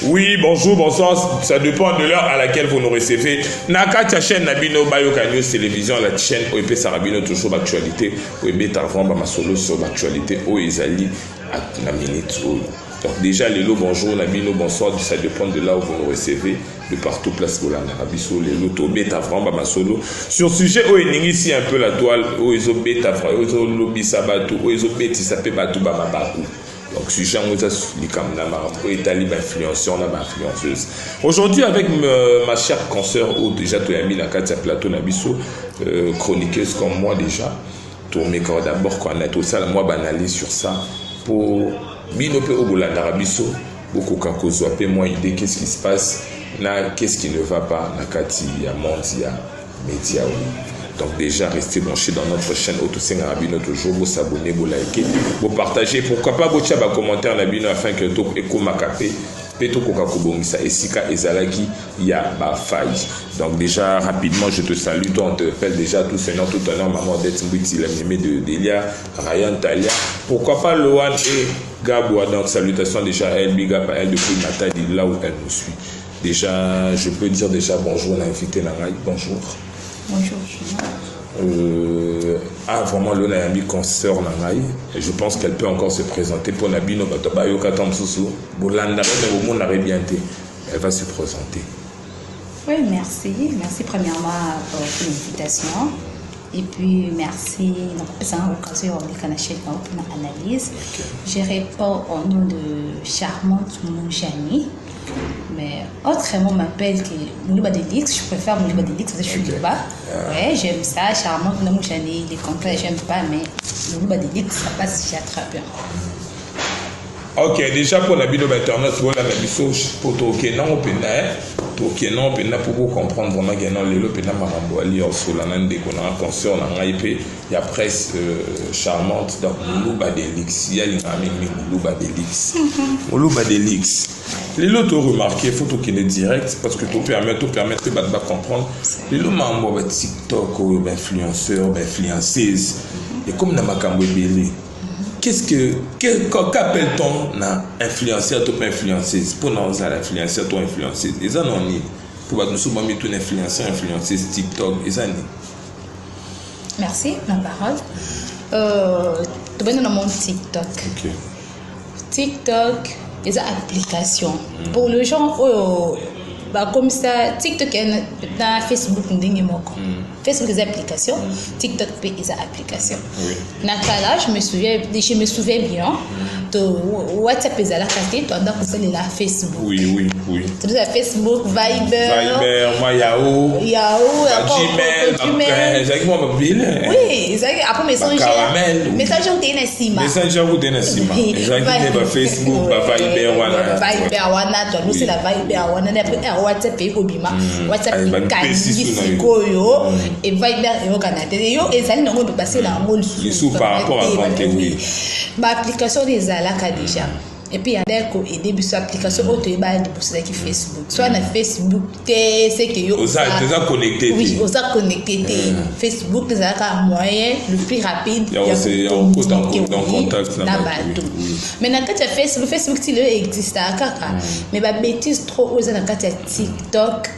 Oui, bonjour, bonsoir, ça dépend de l'heure à laquelle vous nous recevez. Na kati ya chaîne na bino Bayoka News Télévision, la chaîne oyo epesaka bino toujours l'actualité, oyo ebetaka vraiment ba masolo sur l'actualité oyo ezali na minute oyo. Donc déjà lelo bonjour na bino, bonsoir, ça dépend de là où vous nous recevez, de partout place bolandaka biso lelo tobeta vraiment ba masolo sur sujet oyo eningisi un peu la toile, oyo ezobeta oyo ezolobisa bato, oyo ezobetisa mpe bato ba mabaku. Donc sujet yango eza likambo na makambo oyo etali bainfluenceur na bainfluenceuse. Aujourd'hui avec ma chère consoeur oyo déjà toyambi na kati ya plateau na biso, chroniqueuse comme moi, déjà tomekaka d'abord kwana tosala mwa baanalyse sur ça po bino mpe oyo bolandaka biso bokoka kozwa mpe mwa idée qu'est-ce qui se passe na qu'est-ce qui ne va pas na kati ya monde ya média oyo. Donc déjà, restez branchés dans notre chaîne oyo bino toujours, vous s'abonner, vous liker, vous partager, pourquoi pas botia ba commentaire na bino afin que to ekomaka pe pe tokoka kobongisa esika ezalaki ya bafaille. Donc déjà, rapidement, je te salue, toi on te appelle déjà tout seigneur, tout honneur, maman Odette Mbouti, la mémé de Delia, Ryan, Talia, pourquoi pas Loan et Gaboua. Donc salutations déjà à elle, big up à elle depuis Matadi, là où elle nous suit. Déjà, je peux dire déjà bonjour à l'invité na ngai. Bonjour. Bonjour, Julien. Ah, vraiment, lelo nayambi consoeur na ngai. Et je pense qu'elle peut encore se présenter pour na bino bato bayoka ta mosusu bolandaka me bomonaka bien te. Elle va se présenter. Oui, merci. Merci premièrement pour l'invitation. Et puis, merci. Donc, c'est une occasion de la chaîne pour l'analyse. Je réponds au nom de Charmante Moujani. Mais autrement, on m'appelle que Moulouba Delix. Je préfère Moulouba Delix parce que je suis Luba. Ouais, j'aime ça. Charmante Moujani, les contrats, j'aime pas, mais Moulouba Delix, ça passe déjà très bien. Ok, déjà mpona bino bainternet bolanda biso po tokende mpenza, tokende mpenza po bocomprendre vraiment ke non, lelo mpenza makambo ali osola na ndeko na consoeur na ngai mpe ya presse, Charmante, donc Moluba Delix. Ye alingaka mingi Moluba Delix, Moluba Delix. Lelo toremarquer, faut tokende direct parce que topermettre bato bacomprendre. Lelo makambo ya baTikTok oyo, bainfluenceur, bainfluenceuse, ekomi na makambo ebele. Qu'est-ce que qu'appelle-t-on na influenceur to mpe influenceuse? Mpona ozala influenceur to influenceuse, eza na nini? Mpo bato mosusu bamituna influenceur, influenceuse, TikTok eza nini? Merci, la parole. Tobandi na mon TikTok. TikTok eza application. Pour le genre oyo bakomisa TikTok na Facebook ndenge moko. Facebook eza application, TikTok mpe eza application. Na kala, je me souviens bien, to WhatsApp ezalaka te, toanda kosalela Facebook. Tozala Facebook, Viber. Viber, mwa Yahoo. Yahoo. Gmail. Gmail. Ezalaki mwa babile. Oui, ezalaki après Messenger. Caramel. Messenger otei na nsima. Messenger kute na nsima, ezalaki nde baFacebook, baViber wana. Viber wana, toanosela Viber wana nde après WhatsApp ekobima. WhatsApp ekangi sikoyo e Viber eyokana te, yo ezali nango basela yango. Lisusu par rapport à avant te, oui. Baapplication wana ezalaka déjà et puis yanda koaider biso. Application oyo toyeba liboso ezalaki Facebook. Soit na Facebook te, c'est que yo oza connecté. Oui, oza connecté te. Facebook ezalaka moyen le plus rapide ya contact na bato. Mais na kati ya Facebook, Facebook ti lelo existaka kaka, mais babêtise trop oyo eza na kati ya TikTok.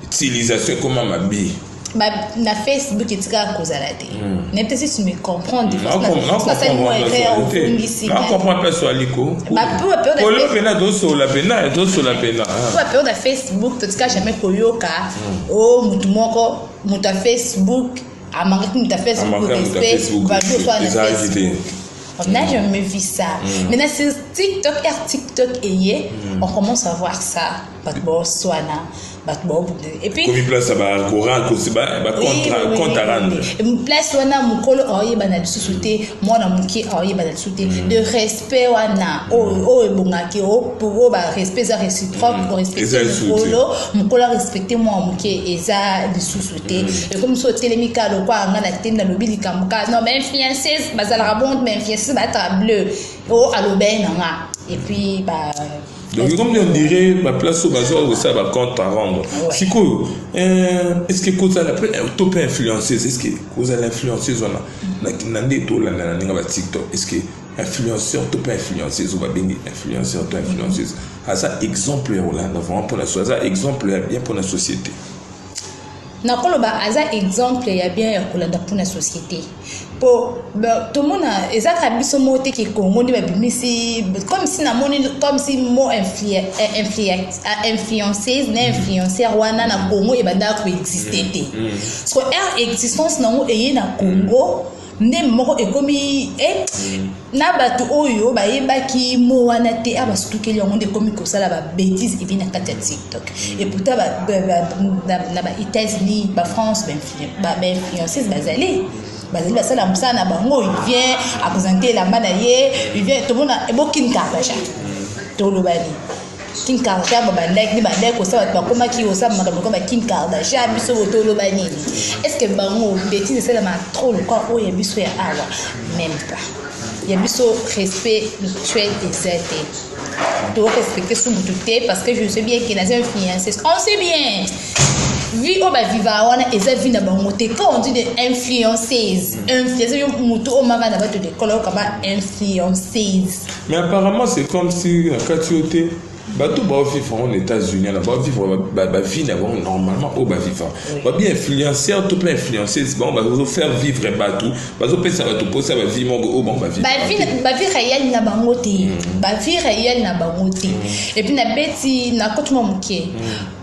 Utilisation ekoma mabe. Na Facebook etikaka kozala te. Nayebi te si tu me comprends. Comprend place aliko kolo mpena, tosola mpena, tosola mpena. Bapériode ya Facebook, totika jamais koyoka o mutu moko, moto ya Facebook amangaki moto ya Facebook respect bado na Facebook. On n'a jamais vu ça. Maintenant, c'est TikTok, R TikTok et on commence à voir ça. Bato boswana, bato baobunda et puis komi place ya bacompte à rendre. Place wana, mokolo aoyebana lisusu te, mwana moke aoyebana lisusu te. De respect wana oyo ebongaki, oyo barespect eza réciproque, orespecte mokolo, mokolo arespecte mwana moke, eza lisusu te. Ekomi so otelemi kaka lokwa nga na te, nalobi likambo kaka non, bainfluenceuse bazalaka bon, bainfluenceuse balataka bleu oyo alobai na nga et puis ba Donc comme on dirait baplace oyo bazwa kosala bacompte à rendre sikoyo, est ce que kozala to mpe influenceuse, est ce que kozala influenceuse wana na nde tolanda na ndenge ba TikTok, est ce que influenceur to mpe influenceuse, oyo babengi influenceur to influenceuse, Aza exemple ya kolanda vraiment mpona, aza exemple ya bien mpona société? Nakoloba aza exemple ya bien ya kolanda mpona société, po tomona eza kaka biso moko te ke Congo nde babimisi. Comme si namoni, comme si mo influenceuse na influenceur wana na Congo ebandaka koexiste te. Parce que aire existence nango eye na Congo nde moko ekomi na bato oyo bayebaki mo wana te, a basutukeli yango nde ekomi kosala babêtises ebi na kati ya TikTok. Et pourtant na ba États-Unis, baFrance, bainfluenceuse bazali basala mosala na bango. Il vient aprésente elamba na ye, il vient, tomona ebo Kim Kardashian. Tolobani Kim Kardashian, babandaki nde bandaki kosala, bato bakomaki kosala makambo lokola ba Kim Kardashian. Biso bo toloba nini? Est ce que bango bêtise esalama trop lokola oyo ya biso ya awa? Même pas. Ya biso respect mutuel eza te. Torespecte su mutu te, parce que je sais bien ke naza influenceuse. On sait bien vie oyo bavivaka wana eza vie na bango te. Quand on dit de influenceuse, influenceuse, motu oyo maka na bato d'école oyo kama influenceuse. Mais apparemment, c'est comme si na kati oyo te, bato baovivre en États-Unis na baovivre bavie na bango normalement oyo bavivre, babi influenceur to mpe influenceuse, bango bazofaire vivre bato, bazopesa bato mposa bavie moko oyo bango bavivre. Bavie réelle na bango te, bavie réelle na bango te. Et puis nabeti nakoti mwa moke,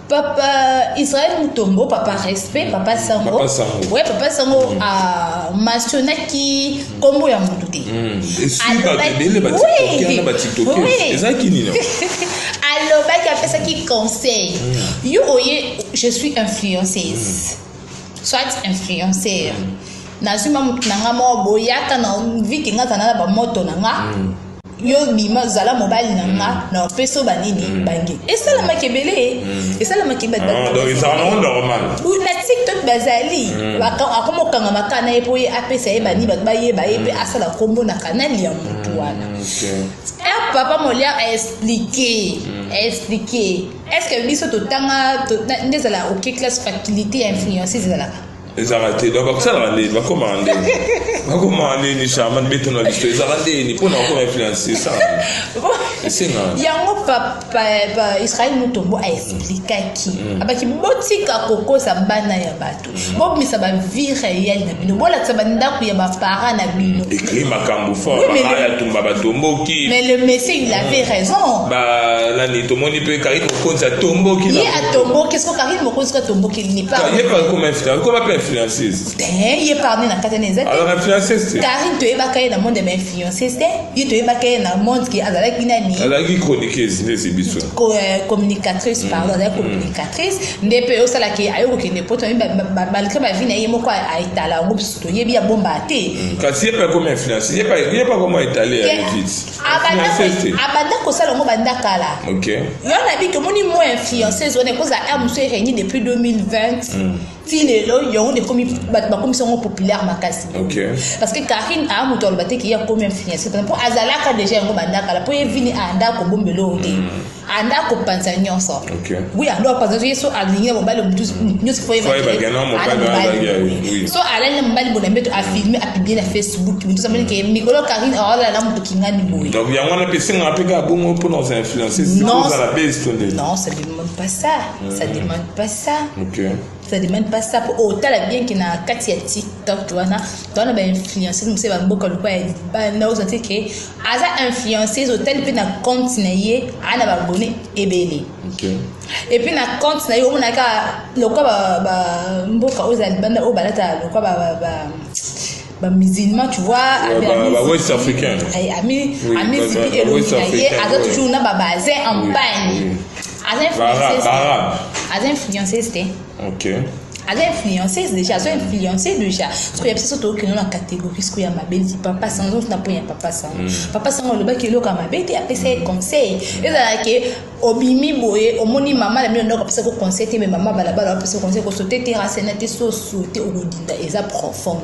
papa Israël Mutombo, papa respect, papa Sango. Papa Sango. Ouais, papa Sango amentionnaki nkombo ya motu te. Esui bato ebele, batiktoker na batiktoker, ezalaki nini? Alobaki, apesaki conseil: yo oye, je suis influenceuse, soit influenceur, nazwi ma motu na nga moko boyaka na viki, nga zala na bamoto na nga, yo bima zala mobali na nga, na opesa oyo banini bange. Esalamaki ebele, esalamaki. Donc ezala nango normal? Na TikTok bazali akoma okanga makana na ye mpo ye apesa ye bani, bato bayeba ye mpe asala nkombo na kanali ya motu wana. Un papa Molière a expliqué, a expliqué. Est ce que biso totanga nde ezala oke classe faculté ya influenceuse ezalaka? Ezalaka te. Donc bakosalaka ndeni, bakomaka ndeni, bakomaka ndeni? Charmant, betona biso, ezalaka ndeni mpona bakoma influence? Esalaka, esengaka? Yango papa Israel Mutombo aexplikaki, abaki botika kokosa bana ya bato, bobimisa bavie réelle na bino, bolakisa bandako ya baparent na bino. Écrit makambo fort ya tumba batomboki. Mais le monsieur, il avait raison. Banani, tomoni mpe Karine Mokonzi atomboki. Ye atomboki siko, Karine Mokonzi ko atomboki ni pa. Ye pa koma influence, koma mpe influenceuse. Te, ye parni na kati na eza te. Alors influenceuse te. Karine, toyebaka ye na monde ya bainfluenceuse te. Ye toyebaka ye na monde ke azalaki nani? Azalaki chroniqueuse nde esi biso. Communicatrice, pardon, azalaki communicatrice nde mpe osalaki aye kokende poto. Malgré bavie na ye moko aetala yango, biso toyebi abomba te. Kasi ye mpe akomi influence, ye mpe akoma etale ya vite. Abanda kosala yango banda kala. Yo na biki omoni mo influenceuse wana ekozala aire mosusu erégni depuis 2020 ti lelo, yango nde ekomi bato bakomisi yango populaire makasi. Parce que Karine aa moto aloba te ke ye akomi influence, mpo azalaka déjà yango banda kala, mpo ye vini anda kobombela oyo te, anda kopanza nyonso. Oui, anda kopanza. Ye so alingi na mobali, motu nyonso fo so alali na mobali bona mbeto, afilme, apublie na Facebook, motu amoni ke mikolo Karine aolala na moto kingani boye. Donc yango wana mpe esengaka mpe kaka bongo mpona oza influence? Ozala base to nde? Non, ça demande pas ça, ça demande pas ça. Ça demande pas ça, po otala bien ke na kati ya TikTok wana towana bainfluenceuse mosusu ya bamboka lokwa ya libanda, ozwa te ke aza influenceuse. Otali mpe na compte na ye, aa na baabonnés ebele. Et puis na compte na ye omonaka lokwa bamboka oyo eza libanda oyo balata lokwa bamusulman, tu vois. Ouest africain. Amizipi elongi na ye, aza toujours na babazin en pagne. Aza influenceuse, aza influenceuse te. Aza influenceuse déjà, aza influencé déjà. Soki ya biso tokende na catégorie sikoyo ya mabe neti papa Sango, na po ya papa Sango, papa Sango alobaki eloko ya mabe te, apesa ye conseil. Ezalaki obimi boye, omoni mama na bino ndako apesaki conseil te, mais mama balabala apesa conseil kosote terrasse na te, so sote okodinda, eza profonde.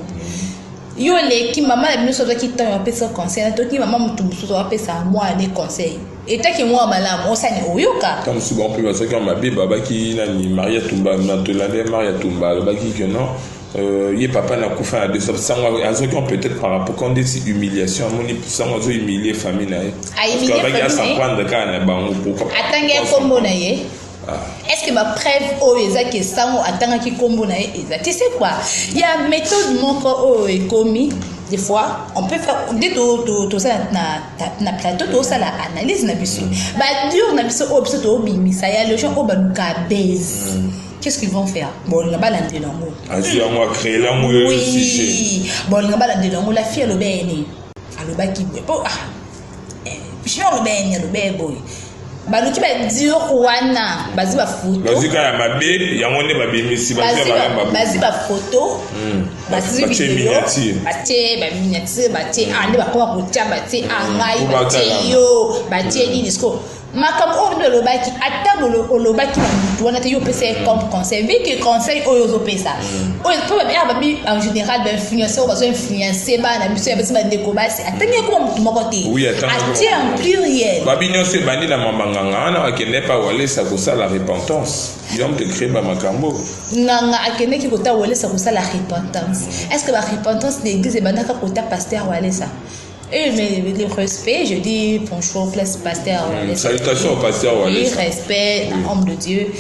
Yo oleki mama na bino, so azwaki ntango apesa conseil na toki mama motu mosusu apesa mwana conseil. Etaki mwa malamu osani oyoka. Ntango mosusu bango mpe bazalaki ya mabe, babaki nani, Maria Tumba, na tolande Maria Tumba alobaki que non, ye papa nakufa na 200 sango azwaki yango peut-être par rapport quand ndeti humiliation, amoni sango azo humilier famille na ye. Parce que abaki a s'en prendre kaka na bango, pourquoi atangi ye nkombo na ye? Est-ce que bapreuve oyo ezaki esango atangaki nkombo na ye eza? Tu sais quoi, ya méthode moko oyo ekomi, des fois on peut faire nde tozala na plateau, tozosala analyse na biso, badure na biso oyo biso toobimisa ya les gens oyo baluka base. Qu'est-ce qu'ils vont faire? Bolinga balandela yango. Azwi yango, acréer yango sujet. Oui, bolinga balandela yango. La fille alobi ene, alobaki boye po junior alobi ene, alobi boye, baluki badire wana, bazwi bafoto. Bazwi kaka ya mabe yango nde babimisi, bazwi ya malamu. Bazwi bafoto, bazwi batie video, miniature. Batie baminiature, batie a nde bakoma kotia, batie a ngai, Po batie batalama. yo, batie nini. Siko makambo oyo nde olobaki, ata olobaki na mutu wana te, yo opesa ye comme conseil, vu que conseil oyo ozopesa oyo mpo babi en général bainfluenceur oyo bazo-influence bana biso ya basi, bandeko basi, atangi ekoma mutu moko te. Oui, atangi atie en pluriel. Babi nyonso ebandi na mambanganga wana, bakende pa Walesa kosala repentance, yo moto ecrée bamakambo. Nganga akendeki kota Walesa kosala repentance. Est ce que barepentance na église ebandaka kota pasteur Walesa? Eh, mais le respect, je dis bonjour, place pasteur Walesa. Salutations au pasteur Oui, Walesa. Respect, homme de Dieu.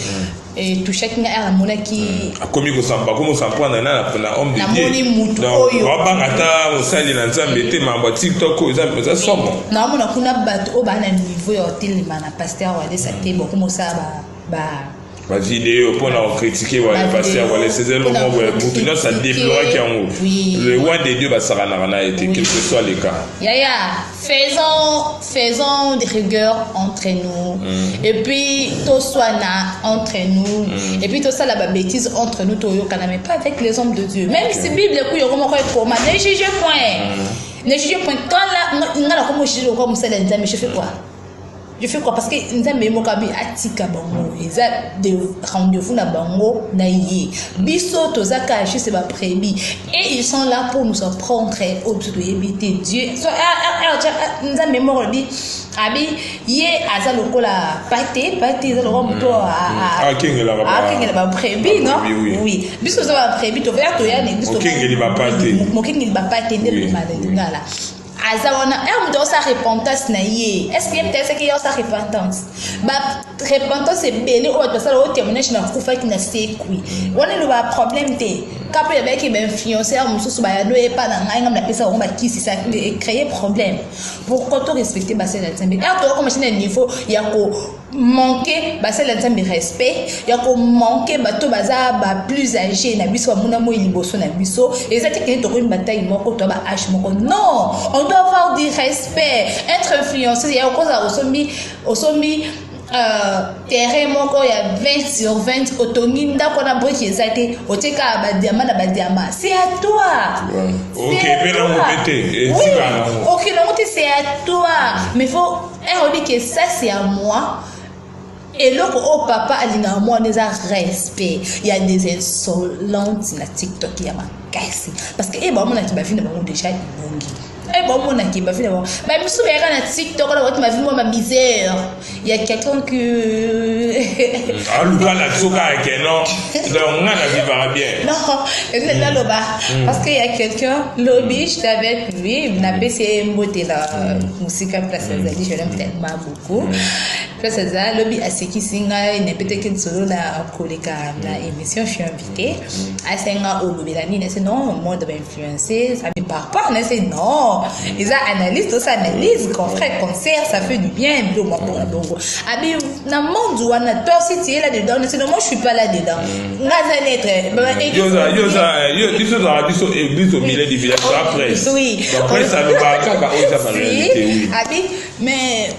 Et tout chacun a amonaki. Akomi kosamba, akomi kosamprendre na homme de Namoni Dieu. mutu Donc, oyo. wabanga ata mosali na Nzambe te, mambo ya TikTok oyo eza somo. Naomona kuna bato oyo baa na niveau ya kotelema na pasteur Walesa te, bokomosala ba Bavideo mpona kocritiquer pasteur Walesa, eza eloko moko boye motu nyonso adéploraki yango. Le roi de Dieu basakanaka na ye te, quel que soit le cas. Yaya, faisons de rigueur entre nous. Et puis, toswana entre nous. Et puis, tosala ba bêtise entre nous, toyokana, mais pas avec les hommes de Dieu. Même si Bible est comment comment, ne jugez point. Ne jugez point. Quand là, nga la comme je comme ça, je fais quoi? Je fais quoi? Parce que Nzambe moko abi atika bango, eza de rendez-vous na bango na ye. Biso tozaka juste ba brebis et ils sont là pour nous apprendre oyo biso toyebi te. Dieu so Nzambe moko alobi, abi ye aza lokola pate, pate eza lokola moto Akengelaka akengela ba brebis, non? Ba brebis, oui. Oui, biso toza ba brebis, toya toya na église. Mokengeli bapate. Mokengeli bapate nde lobima na lingala. Aza wana e moto aosala repentance na ye. Est ce que ye moto ayesaki ye aosala repentance? Ba repentance ebele oyo bato basala, oyo témoignage, nakufaki na sekwi, wana eloba problème te. Ka mpe yabaki bainfluenceur mosusu bayando epa na ngai, ngai napesa bango bakisi, ça créer problème. Pourquoi to respecter basali ya Nzambe? Ere tokokoma na niveau ya ko manquer basali ya Nzambe respect, ya komanquer bato baza ba plus âgé na biso, bamona moi liboso na biso, eza te kende tokomi bataille moko to ba âge moko. Non, on doit avoir du respect. Être influenceuse ya okozala osombi terrain moko ya 20 sur 20, otongi ndako na brique eza te, otie kaka badiama na badiama, c'est à toi. Ok, mpe nango mpe te, etika nango. Ok, nango te, c'est à toi, mais faut olobi que ça, c'est à moi. Eloko oyo papa alingaka mwana eza respect. Ya des insolentes na TikTok ya makasi, parce que e baomonaki bavie na bango déjà ebongi, e baomonaki bavie na bango. Bamisu bayaka na TikTok wana, bauti bavie mwa bamisère ya quelqu'un que Aluka na biso kaka ke non, donc nga na vivaka bien. Non, naloba parce que y a quelqu'un, lobi j'étais avec lui, napesi ye mbote na mosika place azali, je l'aime tellement beaucoup. Place aza, lobi asekisi ngai, napetaki lisolo na koleka na émission, je suis invité, asenga olobela nini, ase non, monde bainfluencer, ça me parle pas. Nase non, eza analyse, tosa analyse, confrère, concert, ça fait du bien, bilo mwa bongo. Abi na monde wana, toi aussi tu es là dedans. Nase non, moi je suis pas là dedans, nga aza netre. Biso ozalaka biso église au milieu du village, la presse. Oui. La presse alobaka kaka oyo eza baréalité, oui. Abi mais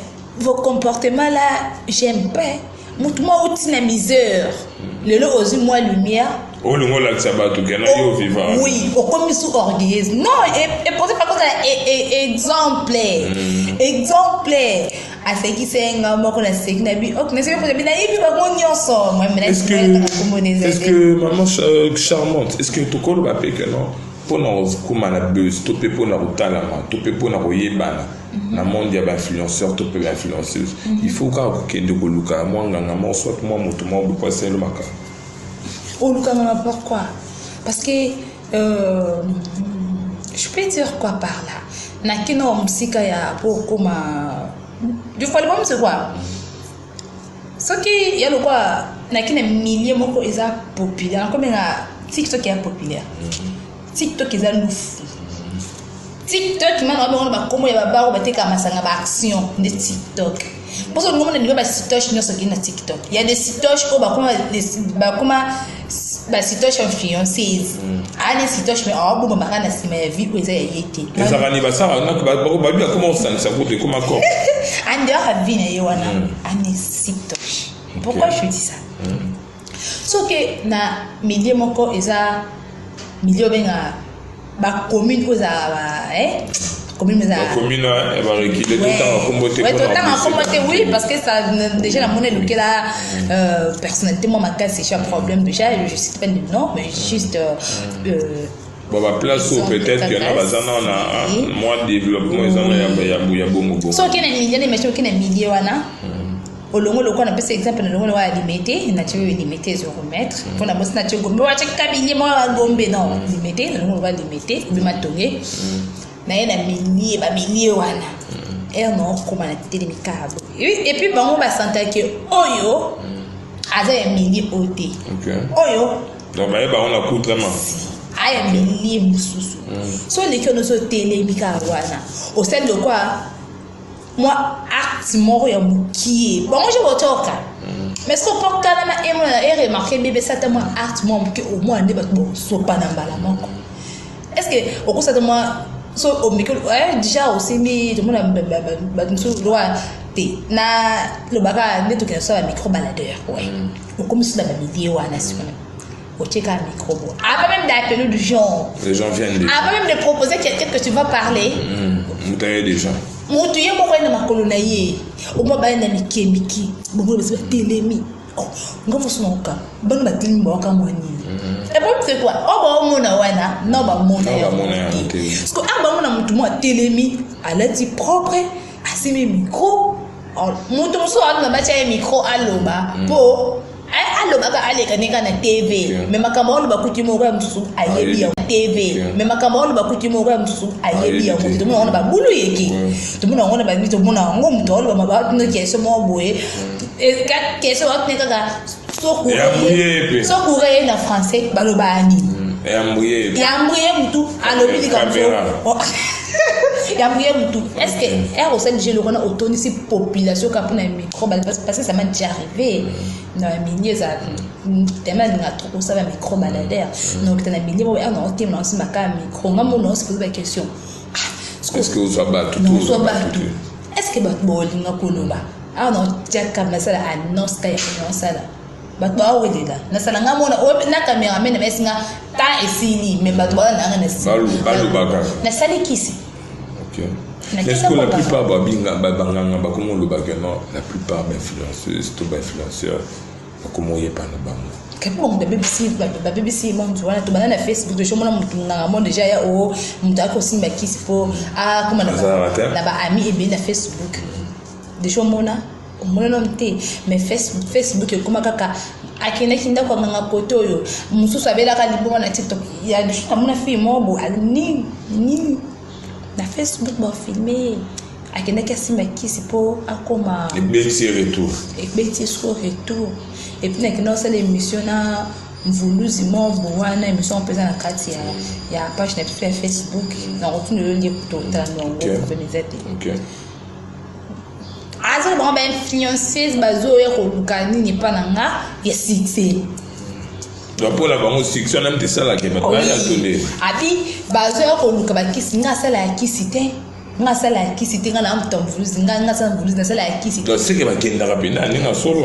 vos comportements là, j'aime pas. Motu mwa outi na misère, lelo ozwi mwa lumière. Olingo olakisa bato kena yo vivaka. Oui, okomi su orgueilleuse. Non, et pourtant par contre exemple, exemple, asekisi nga moko, naseki na bi ok, naseki mpo nayebi bango nyonso. Est-ce que maman charmante, est-ce que tokoloba mpe ke non? Mpo na kokoma na buzz to mpe mpo na kotalama to mpe mpo na koyebana na monde ya bainfluenceur to mpe bainfluenceuse, il faut kaka kokende koluka mwa nganga moko soit mwa moto moko boye po asalelo makambo? Oluka nganga pourquoi? Parce que je peux dire quoi par là? Nakino mosika ya po okoma du fois, le problème, c'est quoi? Soki ya lokwa naki na milieu moko eza populaire, nakomenga TikTok ya populaire, TikTok eza lufu, TikTok mana babengo na bakombo ya babaro batekaka masanga, baaction nde TikTok. Mposo olingo mona niveau basitoche nyonso okei na TikTok, ya des sitoche oyo bakoma basitoche influenceuse, ane sitoche, mais aoboma baka na nsima ya vie oyo eza ya ye te. Ezalaka ni basala babi bakoma kosangisa kutu ekoma corps. En dehors ya vie na ye wana, ane sitoche. Pourquoi je dis ça? Soki na milieu moko eza milieu obenga bacommune oyo ezala commune eza bacommune ya barekile, totanga kombo te. Totanga kombo te, oui, parce que ça déjà namoni elukela personnalité mwa makasi, déjà problème. Déjà je cite pas de nom, mais juste Bon, baplace oyo peut-être que na baza nao na mwa développement eza na ya bongo bongo. Soki na milieu na imagine oki na milieu wana, olongo lokola napesa exemple na longo lokola ya Limete, natie oyo Limete 0 mètre mpona bosi, natie Gombe, watie kabilie moko ya Gombe, non, Limete, na longo lokola Limete obima Tonge na ye na milieu, bamilie wana ere na okóma na telemi kaka boye, et puis bango basantake oyo aza ya milieu oyo te. Oyo Donc bayeba bango na coutrement. Aya milieu mosusu, so oleki wana, ozotelemi kaka wana, osali lokwa mwa acte moko ya mokie, bango je botoka. Mais soki opokanama emona eremarquer bebesa ata mwa acte mwa moke, omona nde bato bosopa na mbala moko. Est ce que okosata mwa so omeki déjà osimbi, tomona bato mosusu loa te na lobaka nde tokende kosala micro baladeur, ouais, okomi so na bamilie wana, sikoyo otie kaka micro bo avant même d'appeler du genre. Les gens viennent déjà. Avant même de proposer quelqu'un que tu vas parler. Moto aye déjà. Moto ye moko aye na makolo na ye, omwa baya na mike mike bongo basi batelemi. Nga mosu na oka bana batelemi, baoka mwa nini? Et problème, c'est quoi? Oyo baomona wana na bamona yango te, parce que awa bamona motu mo atelemi, alati propre, asimbi micro. Moto mosusu alona batia ye micro, aloba mpo alobaka, aleka ndenge na TV, mais makambo aloba kuti moko ya mosusu ayebi yango TV, mais makambo aloba kuti moko ya mosusu ayebi yango te. Tomona yango na babulu yeke, tomona yango na bami, tomona yango moto aloba batuna question moko boye, question batuna kaka sokure ye na français, balobaka nini? Yambuye mutu alobi likambo, yambuye mutu. Est ce que ere osali jeu wana, otondisi population kaka mpona micro? Parce que ça m'a déjà arrivé na milieu eza tellement alinga trop kosala micro baladeur. Donc na milieu moko ere na otema na osimba kaka micro, nga mona osipose baquestion. Est ce que ozwa bato? Ozwa bato? Est ce que bato bolinga koloba awa? Na otiaka nasala annonce ka ya osala, bato bawelela nasala nga mona na cameraman namesinga temps esili, mais bato baza nanga na Balobaka. Nasali kisi. Est-ce que la plupart babinga banganga bakoma olobaka non, la plupart bainfluenceuse to bainfluenceur bakoma oyeba na bango? Kapi bango babebisi monde wana. Tobanda na Facebook, tozomona motu nganga mo déjà ya o moto akosimba kisi mpo akoma na baami ebele na Facebook. Déjà omona, omona nano te, mais Facebook ekoma kaka akendaki ndako ya nganga kote oyo mosusu abelaka libongo na TikTok ya lisusu. Namona fille moko bo nini nini na Facebook, bafilme akendaki asimba kisi mpo akoma. Ebeti retour. Ebeti siko retour. Et puis nakenda kosala émission na Mvuluzi Mombo wana, émission mpenza na kati ya page na biso ya Facebook. Nakotuna oyo nde totala yango, problème eza te. Aza bango bainfluenceuse bazoya koluka nini epa na nga ya succès. Donc mpona bango succès wana mte esalaka bato baya to nde. Abi bazoya koluka bakisi, nga asala ya kisi te, nga asala ya kisi te, nga na moto ya Mvuluzi, nga asala Mvuluzi, nasala ya kisi te. Donc seke bakendaka mpena ndenge solo.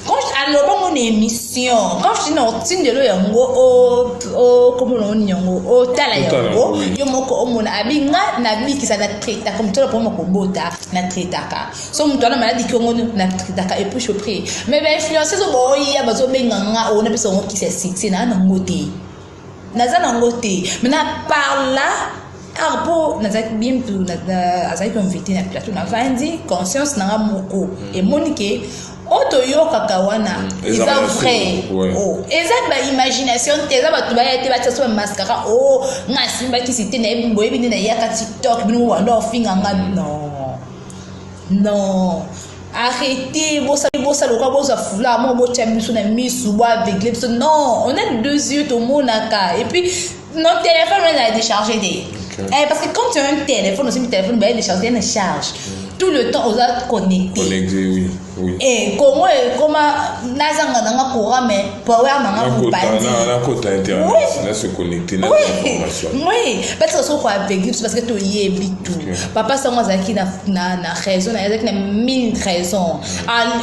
Quand alobango na émission, quand je dis na otindelo yango, okomona oni yango, otala yango yo moko, omona abi nga nabikisa, na traitaka moto wana mpona kobota, na traitaka so moto wana maladi kiongo, na traitaka et puis je prie. Mais bainfluenceuse oyo boya bazobenga nga oyo napesa yango kisi ya succès, naa nango te. Naza nango te. Maintenant par là, ah, mpo nazalaki bien, mutu azalaki invité na plateau, navandi, conscience nanga moko emoni ke oyo toyokaka wana eza vrai. Oh, eza baimagination te, eza bato baya te batia so bamascara. O nga asimbakisi te, nayebi boyebi nde nayaka TikTok, bino wanda ofinga nga. Non, non, arrêtez. Bosala lokola bozwa foulard moko, botya biso na misu, boaveugle biso. Non, on a deux yeux, tomonaka. Et puis notre téléphone wana eza déchargé te. Eh, parce que quand tu as un téléphone aussi, téléphone baye déchargé na charge tout le temps, oza connecté. Connecté, oui. Eh, Kongo ekoma nazanga nanga courant, mais power nanga mopanzi. Nakota internet, na se connecter na information. Oui, parce que soko aveugle biso, parce que toyebi tout. Papa Sango azalaki na raison na ye, azalaki na mille raisons.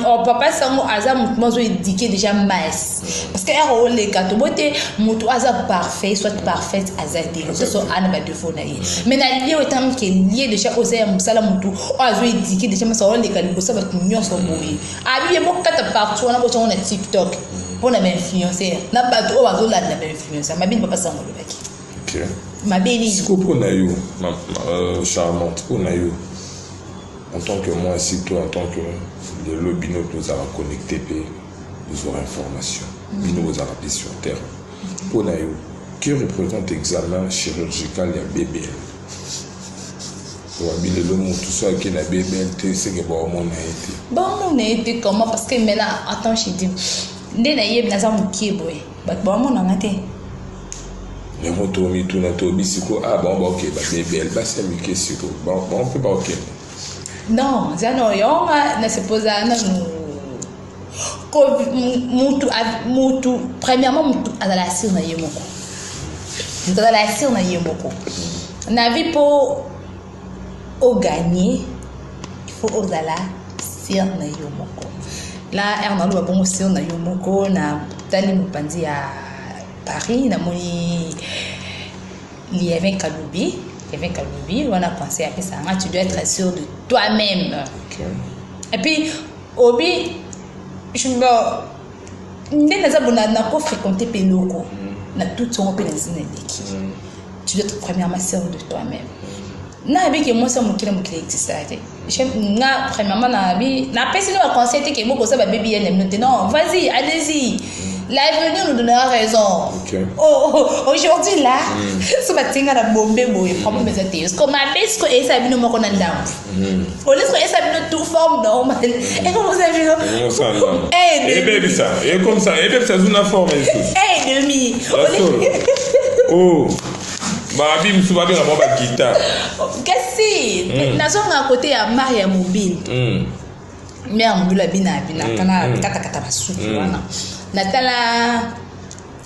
Oh, papa Sango aza motu mo azoéduquer déjà masse, parce que ere oleka tobo te, motu aza parfait soit parfaite aza te, mosusu ana badéfauts na ye, mais na lie oyo etamike lie déjà oza ya mosala, motu oyo azoéduquer déjà masse, oleka liboso ya bato nyonso boye, abiye bokata partout wana, botiango na TikTok mpona bainfluenceur na bato oyo bazolanda bainfluenceur. Mabini papa Sango alobaki mabe nini? Sikoyo mpo na yo, Charmante, mpo na yo en tant que mwasi to en tant que lelo bino tozala connecté mpe bozwaka information, bino bozalaka mpe sur terre, mpo na yo, que représente examen chirurgical ya BBL? Owabi lelo motu so ake na BBL te, seke baomona ye te. Baomona ye te comment? Parce que maintenant, attends, je dis nde nayebi naza mokie boye, bato baomonanga te. Yango tomituna, toyebi sikoyo, ah, bango baokende ba BBL, basi ya mike sikoyo bango mpe baokende? Non, eza no yonga nasepoza nanu mutu. Premièrement, mutu azala sûr na ye moko, mutu azala sûr na ye moko na vie. Mpo ogagner, il faut ozala sûr na yo moko. La ere naloba bongo, sûr na yo moko, na tali mopanzi ya Paris, namoni Lievin Kalubi. Lievin Kalubi wana, conseil apesanga: tu dois être sûr de toi-même. Et puis obi nde naza bona, nakofréquente mpe eloko na tout songo mpe na nzina eleki. Tu dois être premièrement sûr de toi-même. Nayebi ke mwasi ya mokili, mokili existaka te. Nga premièrement nayebi, napesi no baconseil te ke bokosa babebi ye na bino te. Non, vas-y, allez-y, l'avenir nous donnera raison. Oh, oh, aujourd'hui là, so batinga na bombe boye, problème eza te. Siko mabe siko eyesa bino moko na ndambo, olie siko eyesa bino tout forme normale ekomosa bino. Ebebisa ekomisa, ebebisa zuna forme lisusu. Demi. Oh, babi mosusu babenga bango baguitare. Kasi nazonga kote ya mare ya mobile. Mare ya mobile abina abinaka na katakata basuki wana. Natala,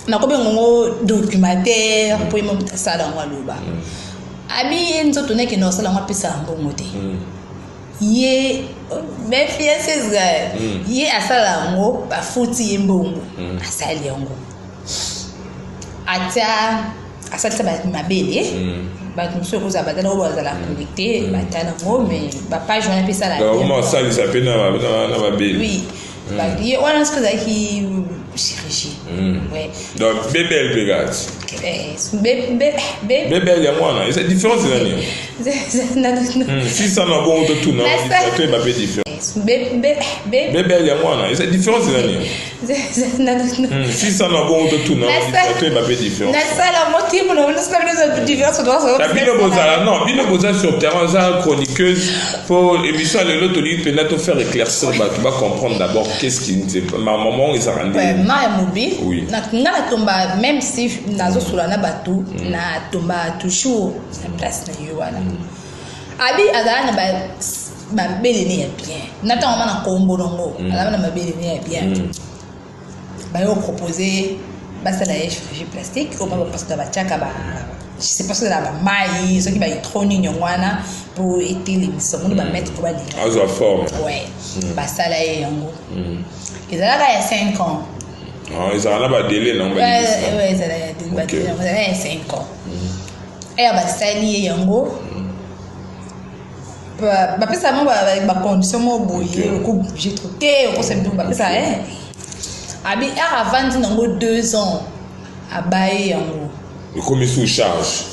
nakobenga ngo documentaire, mpo ye moto asala yango aloba abi ye nzoto nekende kosala yango, apesaka mbongo te ye bainfluenceuse. Ye asala yango, bafuti ye mbongo, asali yango, atia, asalisa mabele. Bato mosusu ekozala batala oyo bazala connecté, batala yango, mais bapage wana mpe esala. Asalisa mpe na mabele. Oui, ye wana soki ezalaki chirurgie. Donc BBL mpe kati BBL yango wana eza différence eza nini? Sisa na bongo, totuna, toyeba mpe différence. BBL yango wana eza différence eza nini? Sisa na bongo, totuna, toyeba mpe différence. Bino bozala, non, bino boza sur terrain, oza chroniqueuse. Po émission ya lelo, tolingi mpenza tofaire éclaircir bato, bacomprendre d'abord qu'est-ce qui maman ezalaka nde. Ma ya mobile, nga natomba, même si nazosola na bato, natomba toujours na place na ye wana. Abi azala na mabele ne ya bien, na ntango ma na nkombo nango, azala na mabele ne ya bien. Bayo propose basala ye chirurgie plastique oyo bapasaka, batiaka ba, je sais pas soki ezala bamai, soki bahydro nini, yango wana mpo etelemisa ngo nde bamaître po balinga. Azwa forme. Ouais, basala ye yango, ezalaka ya 5 ans. Ezala na badélai nango. Ezala ya 5 ans. Eya basali ye yango, bapesa mo bacondition mo boye, okobouge trop te, okosala biloko bapesa. Abi ere avandi nango 2 ans, abaye yango. Ekomi sous charge.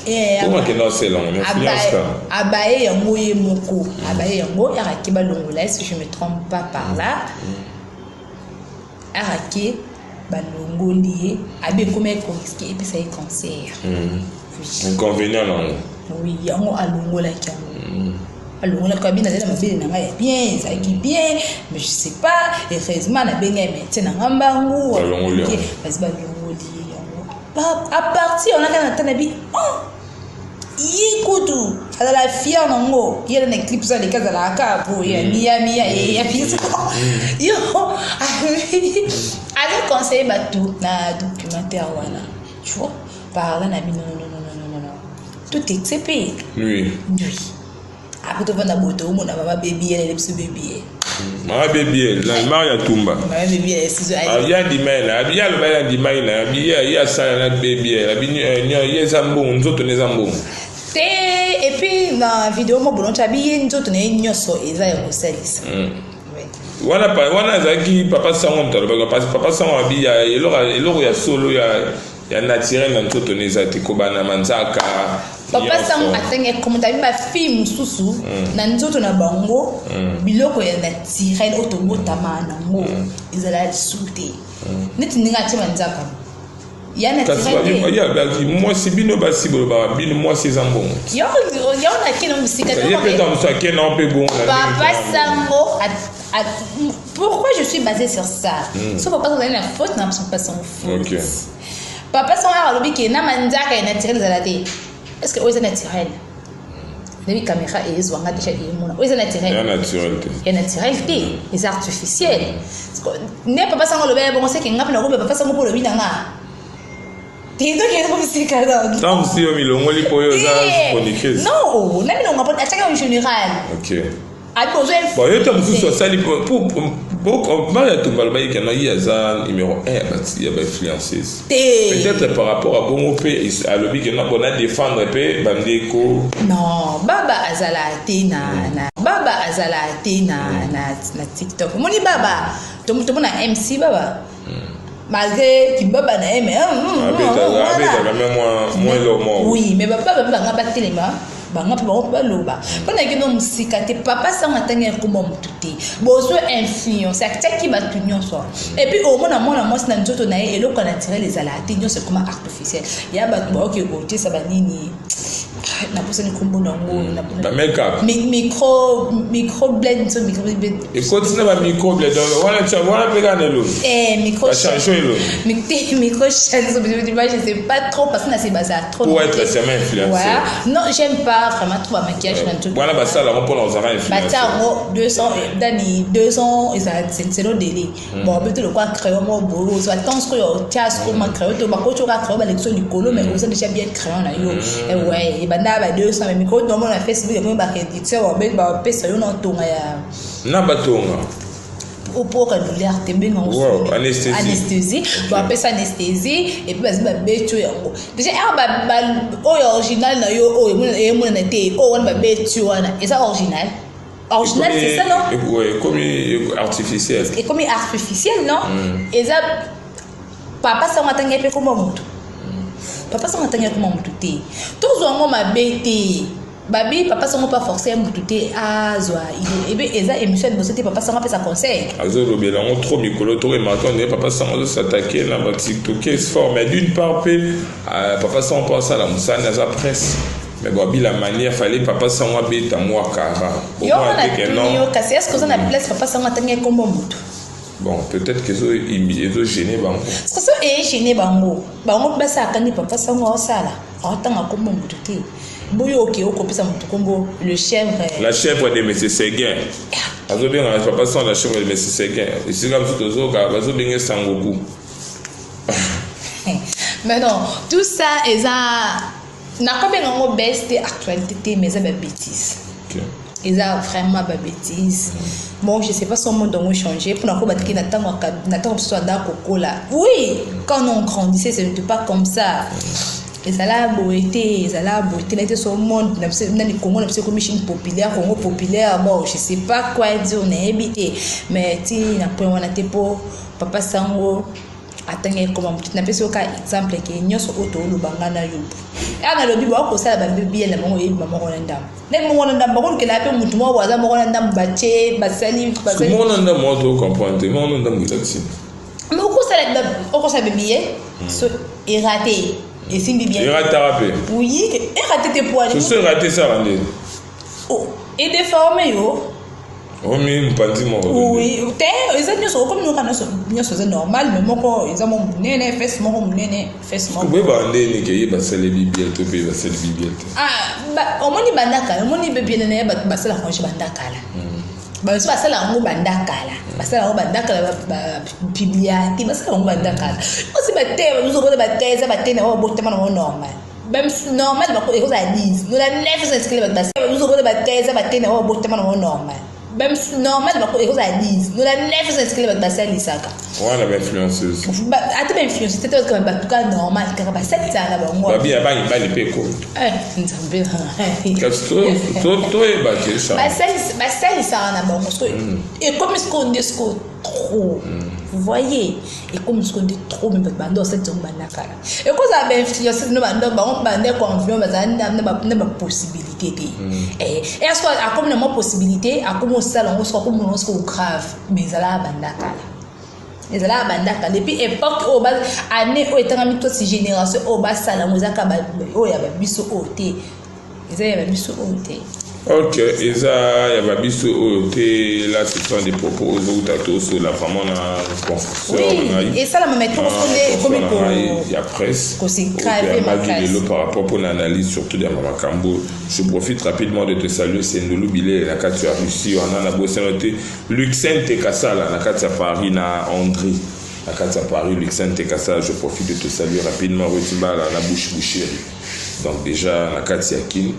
Comment akenda osala yango? Influence kaka. Abaye yango ye moko. Abaye yango araki balongola, si je me trompe pas par là. Araki balongoli ye, abi ekomi ekorisque epesa ye cancer. Inconvénient nango. Oui, yango alongolaki yango. Alongolaki, abi nazali na mabele na ngai ya bien, ezalaki bien, mais je sais pas, heureusement nabengi ya médecin na ngai mbangu. Balongoli yango. Basi balongoli ye yango. À partir wana kaka natala bi, oh, ye kutu azala fier nango, ye na clip so aleki azalaka kaka boye ya miya miya ya biso. Yo azo conseiller bato na documentaire wana, tu vois, par là na bi, non, non, non, non, non, non, tout excepté. Oui, après tovanda boye, toomona mama bebi ye, biso bebi ye. Mama bebi ye na Maria Tumba. Mama bebi ye sizo. Ya ndima ye na abi, ya aloba ya ndima ye na abi, ye asala na bebi ye abi ye eza mbongo, nzoto na eza mbongo. Te, et puis na video mo bolonti, abi ye nzoto na ye nyonso eza ya kosalisa. Wana wana azalaki papa Sango, moto alobaki, parce papa Sango abi ya eloko ya solo ya naturel na nzoto na eza te, kobanda manzaka. Papa Sango atangi ekomota, abi bafille mosusu na nzoto na bango biloko ya naturel oyo tobotama nango ezala lisusu te, neti ndenge atie manzaka ya naturel te. Mwasi, bino basi bolobaka, bino mwasi eza mbongo. Yo nakende mosika. Ye mpe ntango mosusu akende nango mpe bongo. Papa Sango, pourquoi je suis basée sur ça? So papa Sango azali na faute, na papa Sango faute. Papa Sango alobi ke na manzaka ya naturel ezala te. Est ce que oyo eza naturel? Nayebi caméra ezwanga déjà, emona oyo eza naturel. Ya naturel te. Ya naturel te, eza artificiel. Nde papa Sango alobi ya bongo, seke nga mpe nakobe papa Sango mpo olobi na nga te, tokende mosika. Ntango mosusu yo milongoli mpo oyo oza chroniqueuse. Non, na milonga mpo atiaka en général. Abi ozwa. Bon, yo ta mosusu asali Maria Tumba alobaki kena ye aza numéro 1 ya bainfluenceuse. Te. Peut-être par rapport à bongo mpe alobi kena bon, na défendre mpe bandeko. Non, baba azala te na baba azala te na TikTok. Omoni baba, tomona MC baba, malgré kibaba na ye, mais abetaka me mwa eloko moko. Oui, mais baba mpe banga batelema, banga mpe bango mpe baloba mpo na kino mosika te. Papa Sango atangi ekoma motu te, bozwa influence, atiaki bato nyonso. Et puis omona mwana mwasi na nzoto na ye eloko ya naturel ezalaka te, nyonso ekoma artificiel. Ya bato baoki kotiesa banini, naposani nkombo nango. Bamakeup. Microblade, so micro Ekoti na bamicrobe, donc wana tia wana mpe kaka na elongi. Micro Bachange elongi. Micro je sais pas trop, parce que na se bazala trop. Pour être seulement influencé. Voilà. Non, j'aime pas vraiment trop bamaquillage na nzoto. Wana basala yango mpona kozala influencé. Batia yango 200, dani 200, ezala selon délai. Bon, bete lokwa crayon moko boye, ozwa temps sikoyo otia sikoyo ma crayon to bakoti oka crayon, balekisi yo likolo, mais oza déjà bien crayon na yo. Ouais, ebanda ba 200, mais mikolo tomona na Facebook ekomi baréduction, bapesa yo na ntonga ya Na batonga. Opoka douleur te, benga. Wow, anesthésie. Anesthésie, bapesa anesthésie et puis bazi babeti oyo yango déjà ere oyo original na yo oyo emonana te, oyo wana babeti wana eza original. Original, c'est ça, non? Ouais, ekomi artificiel. Ekomi artificiel, non? Eza papa Sango atangi mpe komba motu. Papa Sango atangi akoma motu te, tozwa yango mabe te. Babi papa Sango mpe aforce ya motu te azwa ebe. Eza émission ya liboso te papa Sango apesa conseil. Azolobela yango trop mikolo, to remarque ondire papa Sango azosatake na batiktokes fort. Mais d'une part mpe papa Sango mpo asala mosani, aza presse, mais bon, abi la manière fallait papa Sango abeta mwa kara. Yo wana tuni yo kasi, est ce que oza na place papa Sango atangi ekombo motu? Bon, peut-être que ezogêner bango. Parce que so eyegêner bango, bango mpe basalaka nde papa Sango aosala, aotanga kombo motu te. Boyo oke okopesa motu kombo le chèvre. La chèvre de monsieur Seguin, azobengaka papa Sango la chèvre de monsieur Seguin. Esika mosusu tozoka bazobenga Sangoku. Mais non, tout ça eza, nakobenga yango best te, actualité te, mais eza babêtise. Eza vraiment babêtise. Bon, je sais pas si monde yango changé mpona koyeba teke na ntango na ntango mosusu anda kokola. Oui, quand on grandissait, ce n'était pas comme ça. Ezala boye te, ezala boye te. Nete so monde na biso nani, Congo na biso ekomi Chine populaire, Congo populaire. Bon, je sais pas quoi dire, nayebi te, mais ti na point wana te mpo papa Sango. Atangi ekoma motu. Napesi yo kaka exemple ke nyonso oyo tooloba nga na yo ya nalobi bakosala babibiye na bango oyebima moko na ndambo ndenge moko na ndambo bakolukela mpe motu moko aza moko na ndambo batie basali. Moko na ndambo wana tocomprendre te, moko na ndambo elakisi. Mais okosala, okosala babiye so erate, esimbi bien. Erataka mpe? Oui, erate te poani. Soso erate esala nde? Oh, edéforme yo. Omi mopanzi moko. Oui, te, eza nyonso okomi noka nyonso, nyonso eza normal, mais moko eza mo monene, fesse moko monene, fesse moko. Boyebaka ndeni ke ye basali BBL to mpe basali BBL te? Ah, omoni banda kala, omoni BBL na ye, bato basala congé banda kala. Baso basala yango banda kala, basala yango banda kala, bapublia te, basala yango banda kala osi bate ozokota bate, eza bate na oyo botama nango normal. Même normal ekozala 10 nona 9 eza esikele bato basozokota bate, eza bate na oyo botama nango normal. Même normal ekozala 10 nona 9 eza esikele bato basalisaka. Wana bainfluenceuse? Ata bainfluenceuse te, te, bato kaka normal kaka basalisaka na bango. Babi ya bani bali mpe ko. Nzambe. Kasi toyeba ke ça. Basalisaka na bango. So ekomi sikoyo nde sikoyo trop, vous voyez, ekomi sikoyo nde trop. Mais bato bando basalisa yango banda kala, ekozala bainfluenceuse no bando bango banda koinfluence, bazala na bapossibilité te. Est ce que akomi na mwa possibilité, akomi osala yango siko, akomi yango sikoyo grave? Mais ezalaka banda kala, ezalaka banda kala depuis époque oyo, année oyo etangami tosi génération oyo basala yango. Eza kaka oyo ya babiso oyo te, eza ya babiso oyo te. Ok, eza ya babiso oyo te. Là, ce sont des propos ozouta tosola vraiment na confrère na ngai. Esalama, mais trop nde ekomi. Ya presse. Kosegrave. Makasi lelo par rapport mpona analyse surtout ya makambo. Je profite rapidement de te saluer, Sendolu Bilele na kati ya Russie wana, na bosano te Luxente Kasala na kati ya Paris, na André na kati ya Paris. Luxente Kasala, je profite de te saluer rapidement. Retimbala na Bouche Boucherie, donc déjà na kati ya Kin,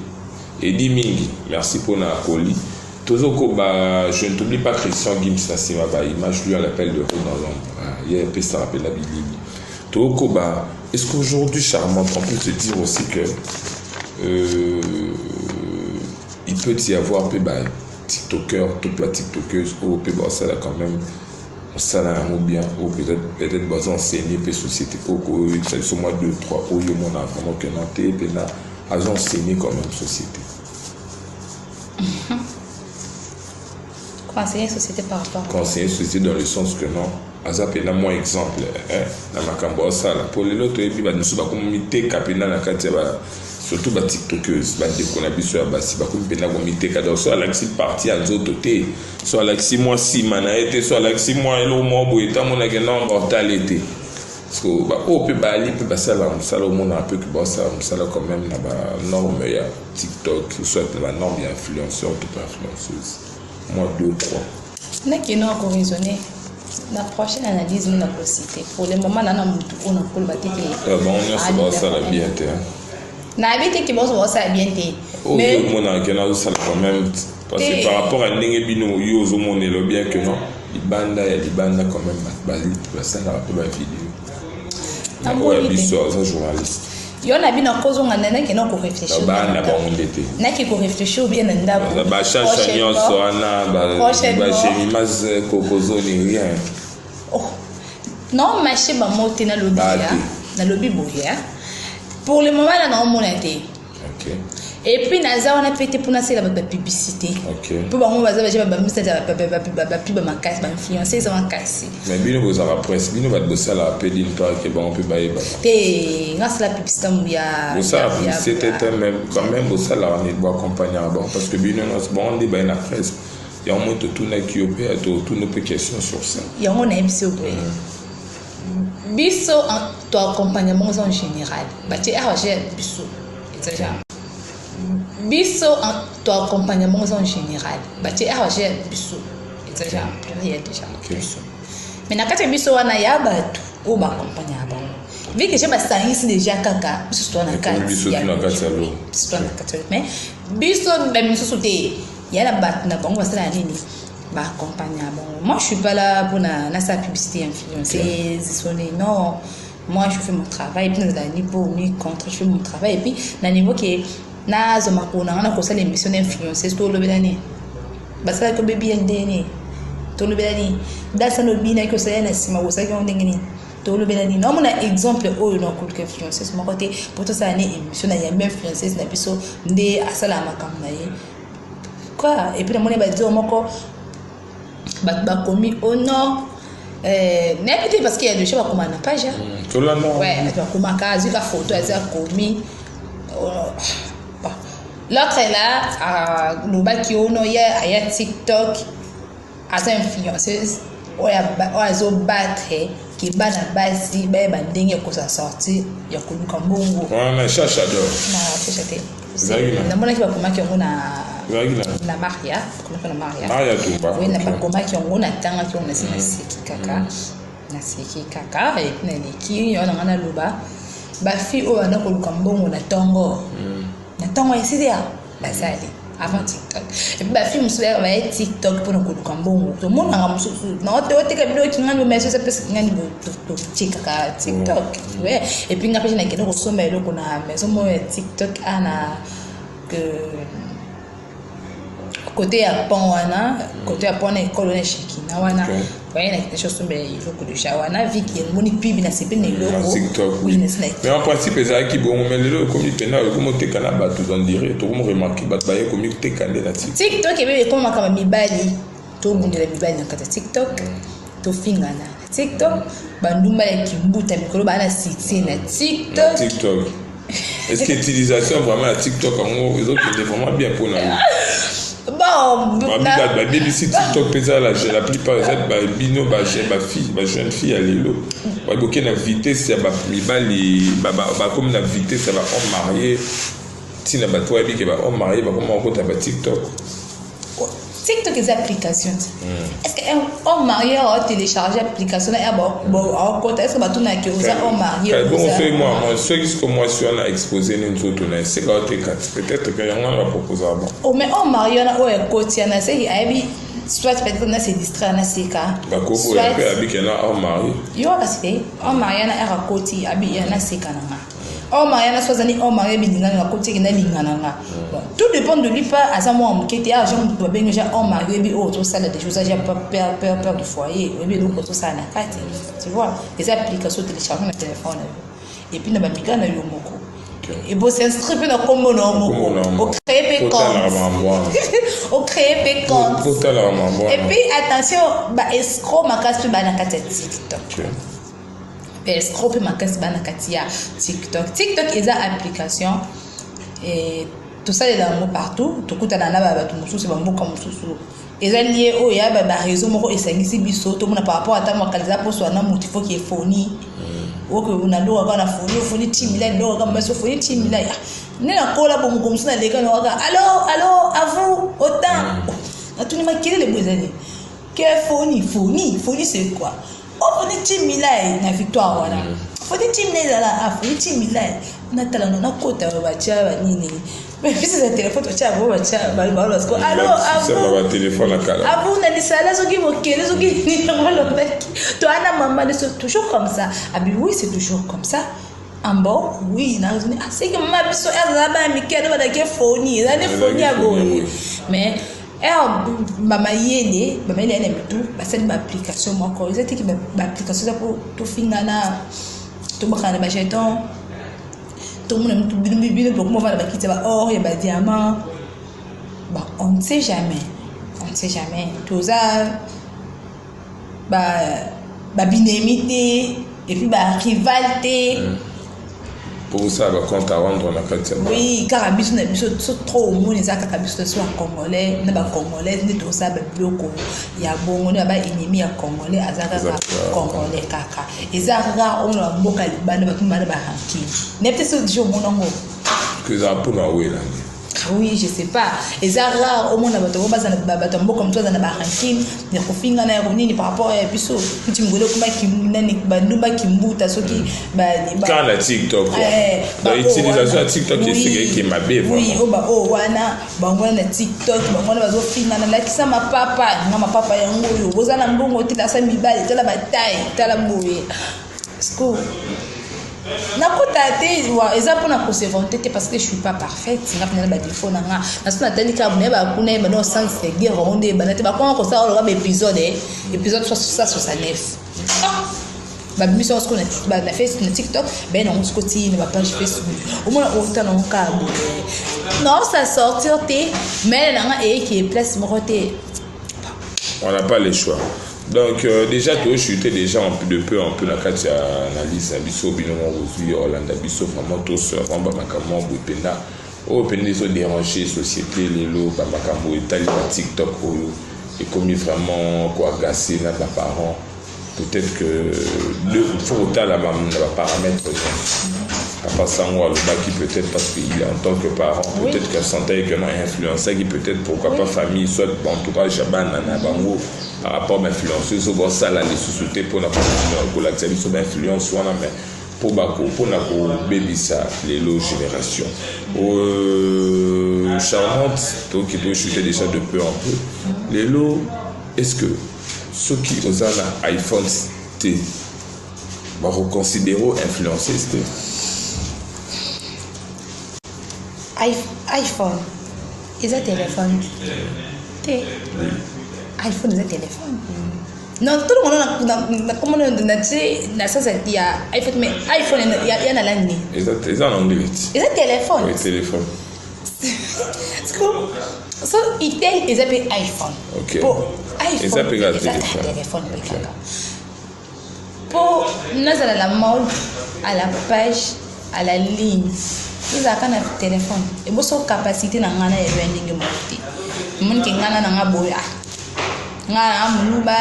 edi mingi, merci mpona koli. Tozokoba, je ne t'oublie pas, Christian Gims na nsima baimage, lui on l'appelle le héros dans l'ombre, ye apesaka mpena bilili. Tokoba, est-ce qu'aujourd'hui, Charmante, on peut se dire aussi que il peut y avoir mpe ba tiktoker to ba tiktokeuse oyo mpe basala quand même mosala yango bien, oyo peut-être baza enseigner mpe société, oyo koyebisa biso mwa 2 3 oyo omona vraiment que non te, mpena aza enseigner quand même société? Conseiller société par rapport? Conseiller société dans le sens que non, aza mpena mwa exemple na makambo asala, mpo lelo toyebi bato mosusu bakomi miteka mpena na kati ya ba, surtout batiktokeuse, bandeko na biso ya basi bakomi mpena komiteka. Donc so alakisi partie ya nzoto te, so alakisi mwa nsima na ye te, so alakisi mwa eloko moko boye te, amonake non, baotale te. Parce que baoyo mpe bali mpe basalaka mosala, omonaka mpe ke baosala mosala quand même na banorme ya TikTok, soit na banorme ya influenceur to mpe influenceuse, mwa 2 3. Nakende koraisonner na prochaine analyse nde nakociter. Pour le moment nana motu oyo nakoloba te ke. Bango nyonso baosala bien te. Nayebi te ke bango baosala bien te. Oyo omonaka ke nazosala quand même, parce que par rapport à ndenge bino yo ozomonela bien que non, libanda ya libanda quand même bato basalaka mpe bavideo oyo ya biso aza journaliste. Yo na bino kozonga nde nakende koréfléchir. Bana bango nde te. Naki koréfléchir bien na ndako. Bashasha nyonso wana, bajemimas kokozoni, rien. Oh. Non, marché bango te, nalobi ya nalobi boye, pour le moment na naomona te. Et puis naza wana mpe te mpona asala bato bapublicité, mpo bango baza baje bamisala bapiba makasi, bainfluence eza makasi. Mais bino bozalaka presse, bino bato bosalaka mpe d'une part ke bango mpe bayebaka. Te, nga asala publicité ya. Bosala publicité te, mais quand même bosalaka nini, boaccompagnaka bango, parce que bino nyonso bango nde baye na presse yango. Moi totunaki yo mpe, totuna mpe question sur ça. Yango nayebisi yo boye, biso toaccompagne bango eza en général, batie awa biso eza genre biso toaccompagne bango eza en général, batie awa biso eza genre pluriel déjà biso. Mais na kati ya biso wana ya bato oyo baaccompagnaka bango, vu que je basangisi déjà kaka biso toa na kati, biso toa na kati, mais biso bamisusu te, ya na bato na bango basalaka nini, baaccompagnaka bango. Moi, je suis pas là mpona nasala publicité influenceuse sonné, non. Moi, je fais mon travail et puis nazala ni pour ni contre. Je fais mon travail et puis na niveau ke nazwa makolo na nga na kosala émission d'influenceuse, tolobela nini, basalaki obebi ya ndenge nini, tolobela nini, dasana obinaki, osali na nsima, osalaki yango ndenge nini. Tolobela nini? Naomona exemple oyo na koluka influenceuse moko te po tosala ne émission na yambi influenceuse na biso nde asalaka makambo na ye quoi. Et puis namoni badio moko bato bakomi oh non, nayebi te, parce que ya déjà bakoma na page. Tolanda. Ouais, bato bakomaka, azwi ka photo, azi akomi. Oh, bon. L'autre là alobaki ono ye aya TikTok, aza influenceuse oyo azobattre ke bana basi bayeba ndenge ya kosa sortir ya koluka mbongo. Wana Chacha d'or. Na Chacha te. Ezalaki Namonaki bakomaki yango na Ezalaki na Maria, bakomaki na Maria. Maria Tumba. Oui, na bakomaki yango, natangaki yango, nasi naseki kaka, naseki kaka. Et puis naleki yango na ngai, naloba bafille oyo banda koluka mbongo na ntongo, na ntongo esili ya bazali avant TikTok. Et puis bafille mosusu bayaka, baye TikTok mpona koluka mbongo. Tomonaka mosusu naoteka biloko kingani, mais soki apesa kingani, totie kaka TikTok. Ouais, et puis nga mpe nakende kosomba eloko na maison moko ya TikTok a na que côté ya pont wana, côté ya pont na ekolo na Shekina wana. Waye nakende kosomba eloko déjà wana, viki emoni pibi, nasepeli na Na eloko. TikTok. Oui, nasi na Mais en principe ezalaki bongo, mais lelo ekomi mpena ekomi oteka na bato. On dirait tokomi remarquer bato baye komi koteka nde na TikTok. TikTok ebebe ekoma makambo ya mibali, tobundela mibali na kati ya TikTok, tofingana na TikTok, bandumba ya kimbuta mikolo baa na succès na Na TikTok. TikTok, est ce que utilisation vraiment ya TikTok yango ezokende vraiment bien mpona yo? Bon, Babebisi TikTok mpenza. La plupart eza bino bafille, bajeune fille ya lelo, baboke na vitesse ya bamibali, bakomi na vitesse ya bahomme marié. Ntina bato bayebi ke bahomme marié bakoma kokota ba TikTok. TikTok eza application te. Est ce que un homme marié aotélécharge application na aokota? Est ce que batunaki oza homme marié? Bongo soki mwa soki siko mwasi wana expose ni nzoto na esika oteka, peut-être ke yango wana baproposaka bon. Oh, mais homme marié wana oyo ekoti wana, seki ayebi soit peut-être na se distraire na seka. Bakoboya mpe abike na homme marié. Yo kasi te, homme marié wana ere akoti abi naseka na nga. Homme marié wana so azali homme marié, bilingani akoti eke nalinga na nga. Bon, tout dépend de lui. Pas aza mwana moke te, aja moto babengi ja homme marié, oyebi oyo tozosala des choses, aja père de foyer, oyebi eloko tozosala na kati, tu vois. Eza application télécharge na téléphone na yo et puis na bamika na yo moko ebos'inscrit mpe na nkombo na yo moko, ocréer mpe compte, ocréer mpe compte. Et puis attention, baescroc makasi mpe baa na kati ya TikTok, baescroc mpe makasi baa na kati ya TikTok. TikTok eza application, tosalela yango partout, tokutana na bato mosusu, bamboka mosusu. Eza lie oyo ya baréseau moko esangisi biso, tomona par rapport ata makala eza poso wana motu foki efoni oke nalokaka kaka na foni, ofoni timila lilokaka masi, ofoni timila nde nakola bomoko mosusu naleka na kaka allo allo à vous autant natuni makelele bo ezali ke foni foni foni, c'est quoi? Ofoni timila na Victoire wana, foni timila ezala afoni timila, natala no nakota batia banini, biso eza telefone totia bo batia balobasiko allo avu na lisala soki mokele soki nini yango alobaki toana mama c'est toujours comme ça. Abi oui, c'est toujours comme ça. Ambo oui, nazoni aseki mama biso ezala bana mike ado badaki foni, eza nde foni ya boye. Mais ere bamayele ya na mitu basali baapplication moko, eza teki baapplication eza mpo tofingana, tobakana na bajeton, tomona mitu bino bino bokoma ovanda bakiti ya baor, ya badiamant. Bon, on ne sait jamais, on ne sait jamais. Toza babinemi te et puis barival te. Po osala bacompte à rendre na kati ya Oui, kaka biso na biso so trop omoni eza kaka biso na biso bacongolais na bacongolaise nde tosala babiloko ya bongo nde baennemi ya congolais aza kaka congolais kaka. Eza rare omona bamboka libanda bato bana barancune nayebi te soki deja omona yango. Ezala mpona awela nde. Oui, je sais pas, eza rare omona bato ngo baza bato ya mboka mosusu baza na barancune ya kofingana ya konini par rapport ya biso kuti mokolo ekoma nani bandumba kimbuta soki Kaka na TikTok, donc utilisation ya TikTok esika eke mabe. Oui, oyo baoyo wana bango wana na TikTok, bango wana bazofingana, lakisa mapapa nga, mapapa yango oyo boza na mbongo te, lakisa mibali, tala bataille, tala boye. Parce nakota te, eza mpona kose vanter te, parce que je suis pas parfaite. Nga mpena na badéfaut na nga, naso natali kaka nayeba kuna yeba no sens ya guerre yango nde ebanda te, bakoma kosala oloba baépisode, épisode 169. Babimisi yango sikoyo na Facebook, na TikTok, baye nango sikoyo ti na bapage Facebook. Omona otala yango kaka boye, naosa sortir te, mayele na nga eyeki place moko te. On n'a pas le choix. Donc déjà tochute déjà de peu en peu na kati ya analyse na biso. Bino moko bozwi olanda biso vraiment, toso vraiment bamakambo boye mpenza oyo mpenza ezodéranger société lelo, bamakambo etali ba TikTok oyo ekomi vraiment koagacer na baparents. Peut-être que faut kotala na baparamètres nyonso. Papa Sango alobaki peut-être parce qu'il est en tant que parent, peut-être que sentait que non, influençaki peut-être, pourquoi pas famille, soit entourage ya bana na bango par rapport bainfluenceuse oyo bosala lisusu te mpona kolakisa biso bainfluence wana, mais mpona kobebisa lelo génération. Charmante, toki tochute déjà de peu en peu. Lelo, est-ce que soki oza na iPhone te, bakoconsidérer influenceuse te? iPhone eza téléphone te. iPhone eza téléphone non. Tout le monde nakomona natie na sens ya iPhone, mais iPhone ya na langue nini? Eza na anglais. Eza téléphone. Oui, téléphone. So itel eza mpe iPhone. Po eza mpe kaka téléphone mpe kaka. Mpo nazala la mode, à la page, à la ligne, ezalaka na téléphone. Eboso capacité na ngai na yelo ya ndenge moko te. Omonike ngai na nanga boye, ah, ngai nanga moluba,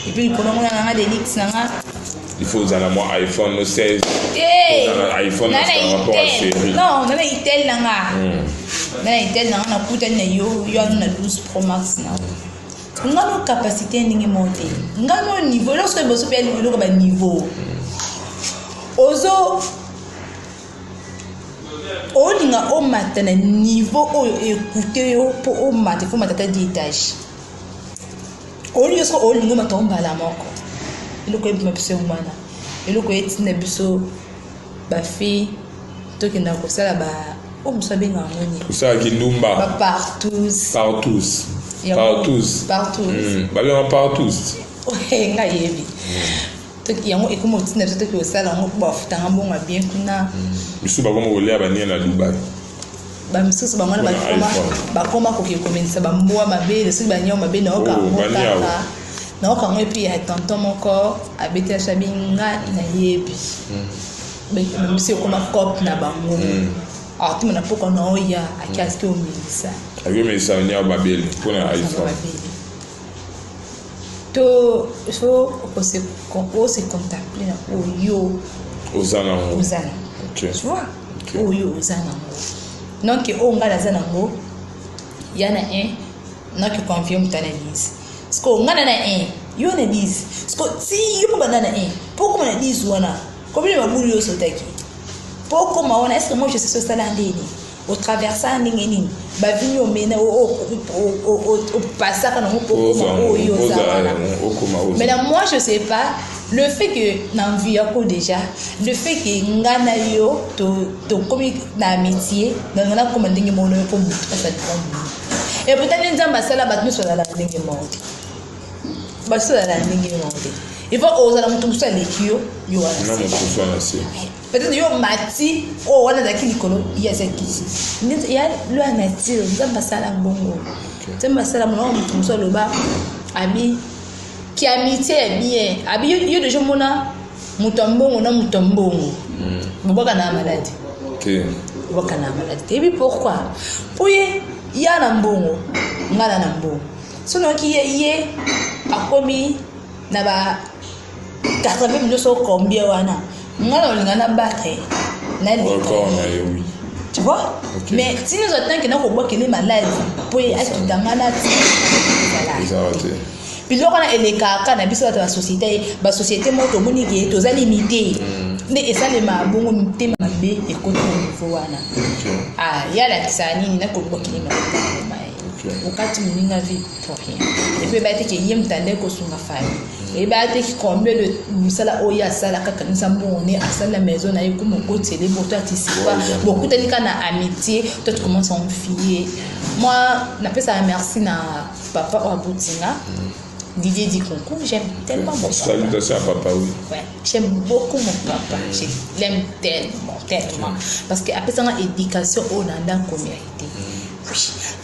et puis likolo ngo na nanga delix na nga. Il faut ozala mwa iPhone 16. Te. Ozala iPhone na par rapport à série. Non, na na itel na nga, na na itel na nga, nakutani na yo, yo anu na 12 Pro Max na nga. No capacité ya ndenge moko te, nga no niveau. Eloko soki liboso mpe eloko baniveau ozo olinga omata na niveau oyo ekute yo mpo omata, ifo omata ata 10 étage. Olingi soki olingi omata o mbala moko, eloko ebima biso yango wana, eloko etinda biso bafille tokenda kosala ba oyo mosu abengaka yango nini? Kosalaki ndumba. Bapartous. Partous, partous. Partous. Babengaka partous. Ngai yebi. Toki yango ekoma otinda biso toki kosala yango mpo bafutanga mbongo ya bien kuna. Misusu bakoma kolia banie na Dubai. Bamisusu bango wana Mpona bakoma iPhone. Bakoma koke komelisa bambwa mabele, soki banyau mabe nayoka Oh, yango banyau. kaka nayoka yango. Et puis ya tonton moko abeti asabi nga nayebi bamisusu ekoma cope na bango atima na pokwa na oya aki asiki omelisa. Akomelisa nyau mabele mpona iPhone. Mabele to faut ose contempler na oyo oza nango. Oza nango. Tu vois? Oyo oza nango, donc oyo ngai naza nango ya na 1 noki convie moto ana 10. Siko ngai na na 1, yo na 10. Siko ti yo mpo banda na 1 mpo okoma na 10 wana, combien mabulu yo osotaki mpo okoma wana? Est ce que moi je sais osala ndeni, otraversa ndenge nini, bavini omena, opasaka nango mpo okoma oyo oza wana? Okoma oza. Maintenant, moi, je sais pas. Le fait que na envie yako déjà, le fait que nga na yo to to komi na amitié, na nga koma ndenge moko na yo, po mutu asala likambo. Et pourtant nde Nzambe asala bato nyonso bazala ndenge moko te. Bato nyonso bazala ndenge moko te. Il faut ozala moto mosusu aleki yo, yo wana na se. Mosusu wana se. Peut-être yo mati oyo wana azalaki likolo, ye azalaki se. Ya loi ya nature, Nzambe asala bongo. Nzambe asala bongo. Moto mosusu aloba abi ki amitié ya bien, abi yo déjà omona moto ya mbongo na moto ya mbongo bobwaka na maladi. Te. Bobwaka na maladi te. Ebi pourquoi? Po ye ya na mbongo, nga na na mbongo. So nayoki ye, ye akomi na ba 80 millions, so combien wana, nga na olinga na battre na record na ye, oui. Tu vois? Mais tini ozwa tanke na kobwakele maladi mpo ye akita, nga na ti ezala ezala te. Biloko wana elekaka na biso bato ya basociété, basociété moko tomoni ke toza limité nde esalema bongo. Mitema mabe ekoti na niveau wana. Ah, ye alakisaka nini nakobwakele maladi ye? Okati moninga vie pour rien. Et puis eyeba te ke ye moto ande kosunga famille, eyeba te ke combien de mosala oyo asala kaka nisa mbongo ne asali na maison na ye kuma okotele bo to atisipa bokutani kaka na amitié. Toi, tu commences à enfier. Moi, napesaka merci na papa oyo abutinga. Didier Dikonkou, j'aime tellement mon papa. Salutations à papa, oui. Ouais, j'aime beaucoup mon papa. Je l'aime tellement, tellement. Parce que après ça, éducation, on a mérité. Oui.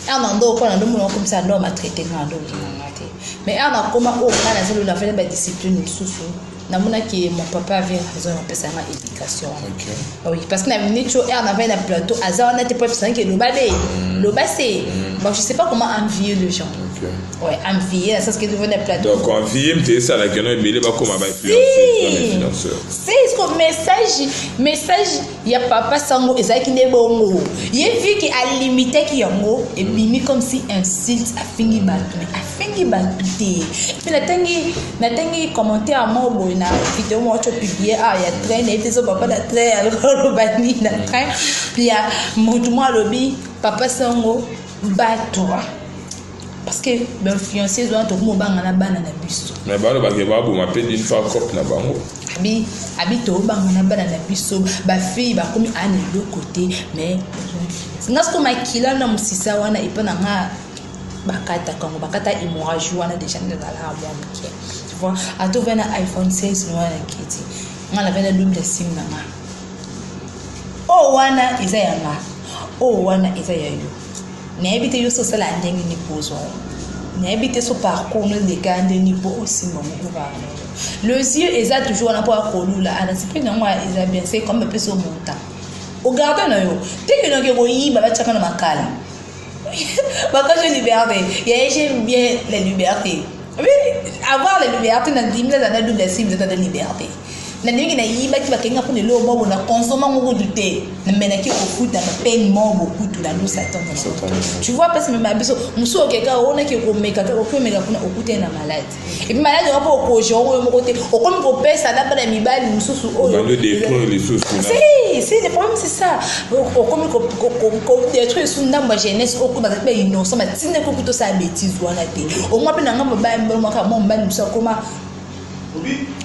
Un ando ko na ndomo comme ça ndo ma traité nga ndo linga te. Mais un akoma o kana zelo na fene ba discipline mususu. Namonaki mon papa avait raison apesa nga éducation wana. Okay. Oui, parce que na minute oyo air navai na plateau aza wana te po ayebisa loba de loba se. Bon, je sais pas comment envier les gens. Okay. Ouais, envier na sens que tu na plateau. Donc envier mte esalaka no ebele bakoma bainfluenceur. Si, ce que message ya papa sango ezalaki nde bongo. Ye vu que alimitaki yango ebimi comme si insulte afingi bato, mais afingi bato te. Puis natangi commentaire moko boye na vidéo moko to publier ah ya train na ye te so papa na train aloba nini na train. Puis ya motu moko alobi papa sango bato parce que bainfluenceuse wana tokoma obanga na bana na biso. Mais balobaka baboma mpe d'une fois cope na bango. Abi tobanga na bana na biso, bafille bakomi aa na eloko te, mais nga siko makila na mosisa wana epa na nga bakataka yango, bakata hémorragie wana déjà nde ezalaka mwa moke. Tu vois, ata ovai na iPhone 16 wana na kiti, nga navai na double sim na nga. Oyo wana eza ya nga, oyo wana eza ya yo. Nayebi te yo so osala ndenge nini po ozwa yango. Nayebi te so parcours no eleka ndenge nini po osimba yango ovaa na yo. Les yeux eza toujours wana po akolula, ana sipeli nango eza bien, c'est comme epesi yo montant. Ogarde na yo. Te que noke koyiba batiaka na makala. Bakasi liberté. Ya j'aime bien la liberté. Oui, avoir la liberté na ndimi na double sim na liberté. Na ndenge nayibaki bakenga mpona eloko moko na consomma ngo kutu te, namelaki kofuta bapene moko bokutu na lusa ntongo. Tu vois, parce que biso mosu okeka onaki komeka okomeka kuna okutani na malade, et puis malade yango mpo okoje oyo moko te, okomi kopesa na bana mibali mosusu oyo. Si si, le problème c'est ça, okomi kodétruire lisusu ndambo ya jeunesse oyo bazalaki ba innocent, batindaki okuta osala bêtise wana te. Omwa mpe na ngambo mwa mobali mosusu akoma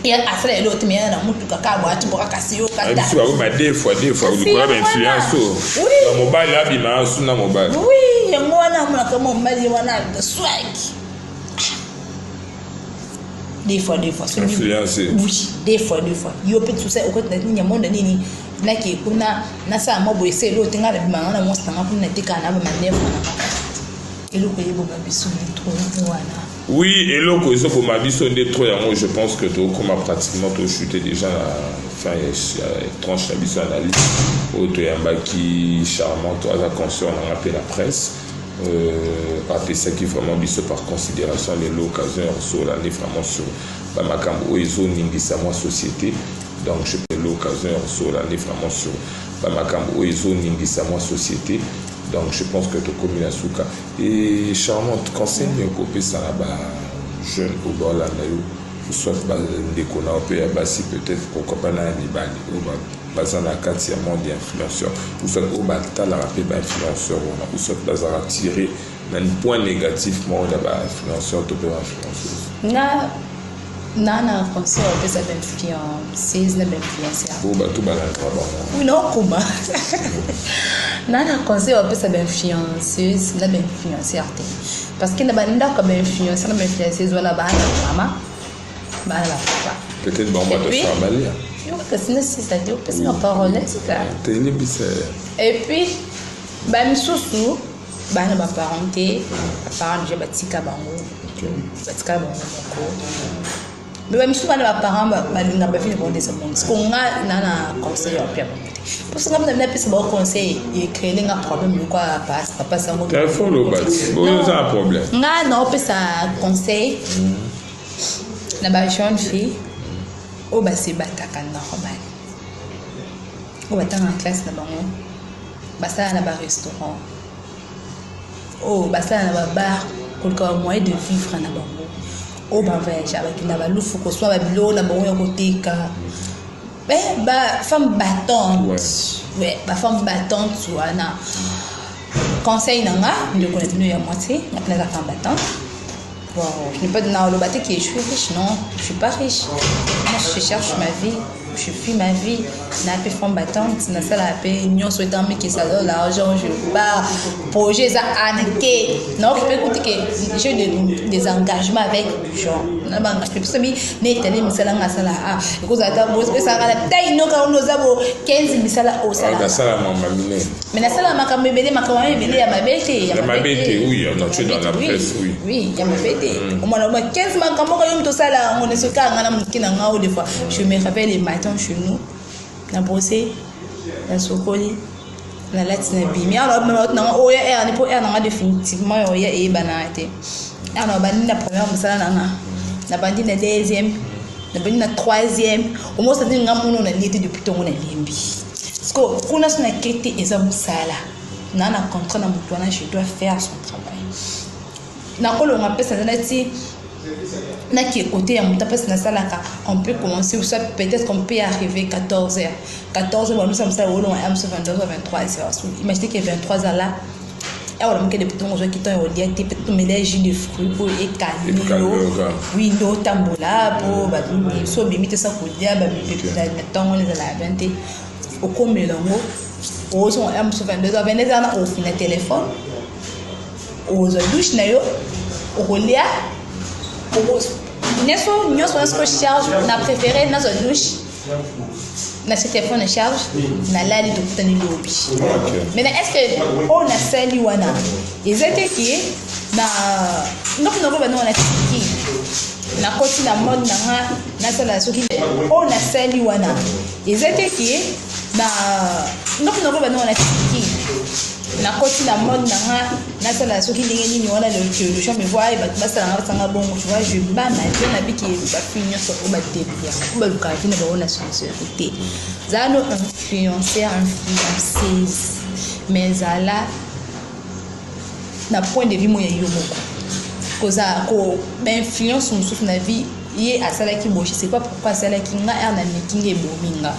ya asala eloko te, me ya na mutuka kaka boye atimboka kasi yo kata. Biso bakoma deux fois Kasi likolo ya bainfluence oyo. Oui. Ya mobali abima asu na mobali. Oui, yango wana amonaka mwa mobali wana swag deux fois deux fois. Influencé. Oui, deux fois deux fois. Yo mpe tusa okoti na nini ya monde nini nake kuna nasala mwa boye se eloko te, ngai nabimanga na mwasi nanga kuna natekaka na bamanevre nanga. Eloko eyeboma biso nde trop wana. Oui, eloko ezoboma biso nde trop yango. Je pense que tokoma pratiquement tochute déjà na fin ya tranche na biso analyse oyo toyambaki Charmante aza consort nanga mpe na presse, apesaki vraiment biso par considération lelo occasion ya kosola nde vraiment sur bamakambo oyo ezoningisa mwa société. Donc je peux l'occasion ya kosola nde vraiment sur bamakambo oyo ezoningisa mwa société. Donc je pense que tokomi na suka. Et Charmante, conseil nini okopesa na bajeune oyo baolanda yo, soit bandeko na yo mpe ya basi, peut-être pourquoi pas na ya mibali, oyo baza na kati ya monde ya influenceur, ou soit oyo batalaka mpe bainfluenceur wana, ou soit bazalaka tiré na point négatif moko na bainfluenceur to mpe bainfluenceuse? Nga na conseil opesa bainfluenceuse na bainfluenceur. Oyo bato balandaka bango. Oui, naokoma na conseil opesa bainfluenceuse na bainfluenceur te, parce que na bandako ya bainfluenceur na bainfluenceuse wana, baa na mama, baa na bapapa. Peut-être bango bato Et puis- asala balia. Yo kasi nasisa te, opesi nga parole tika. Telebisa. Et puis bamisusu baa na baparent te, baparent déjà batika bango, batika bango moko. Mais bamisusu bana baparent balinga bafini bango ndesa bango. Siko nga na conseil ya pia bango te, mposo nga mpona napesa bango conseil ecréele nga problème lokwa papa sango. Telefone loba ti oyo oza na problème. Nga naopesa conseil na bajeune fille oyo basebataka normal, oyo batanga na classe na bango, basala na barestaurant, oyo basala na babar koluka bamoyen de vivre na bango, oyo bavoyage, bakenda balufu koswa babiloko na bango ya koteka. Bafemme battante, ouais, bafemme battante wana, conseil na nga, ndeko na bino ya moitié, nga mpe naza femme battante. Bon, je n'ai pas de oloba te que je suis riche, non, je suis pas riche. Moi, je cherche ma vie, je fuis ma vie. Na mpe femme battante, nasalaka mpe nyonso etant mikisa do l'argent, je pars, projet eza anke naoki mpe kuti ke j'ai des engagements avec genre na baengagement biso mi na etali misala nga asala a ekozala ta esalaka na tai noka ono oza bo 15 misala osalaka minene. Mais nasala makambo ebele, makambo wana ebele ya mabe te. Ya mabe te, oui, on tu es dans la presse, oui. Oui, ya mabe te. Omona oma 15 makambo oyo moto osala yango na soki anga na moke na nga oyo, des fois je me réveille le matin chez nous, na brosse, nasokoli, nalati, na bimi awa nanga oyo aire mpo aire nanga définitivement oyo eyebanaka te. Aire na bandi na première mosala nanga, nabandi na deuxième, nabandi na troisième, omosati nga mono nalie te depuis ntongo, nalembi. Parce que kuna so nake te, eza mosala na contrat na moto wana, je dois faire son travail. Nakolonga mpesa nza nati naki côté ya moto apesi nasalaka. On peut commencer ou soit peut-être qu'on peut arriver 14 heures, 14 heures banusa mosala olonga ya moso 22 heures, 23 heures. Imaginez que 23 heures là, awa namoke depuis ntongo ozwaki ntango ya kolia te, peut-être omela jus de fruit mpo ekalme yo, oui, nde otambola mpo bato so obimi te sa kolia bamipepe na ntongo wana ezalaka bien te. Okomela yango, ozonga ya moso 22 heures, 22 heures na ofina telefone, ozwa douche na yo, okolia nyonso nyonso wana. Siko charge na préféré nazwa douche, natie telefone na charge, nalali, tokutani lobi. Maintenant, est ce que oyo nasali wana eza te ke na ndoko nako bana wana tiki nakoti na mode na nga nasala? Soki oyo nasali wana eza te ke na ndoko nako bana wana tiki nakoti na mode na nga nasala soki ndenge nini wana, le gens me voit, bato basala nga basanga bongo, tu vois, je bats ma vie. Nabiki bafille nyonso oyo badébrouillaka, oyo balukaka vie na bango na sincérité. Zala no influenceur, influenceuse, mais zala na point de vue mo ya yo moko. Kozala ko bainfluence mosusu na vie, ye asalaki boye, je sais pas pourquoi asalaki nga ere na mekinga ebomi nga,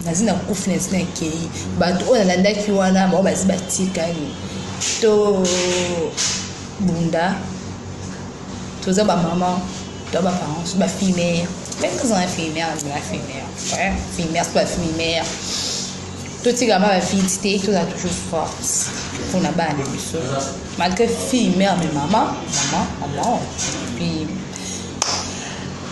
nazi na kufi, nazi na kei. Bato oyo nalandaki wana bango bazi batikali. To bunda, toza bamama, toza baparents, bafille mère, mpe tozala fille mère, la fille mère, ouais, fille mère, so bafille mère totikama bafille te, tozala toujours forte mpona bana na biso, malgré fille mère, mais mama, mama, mama. Puis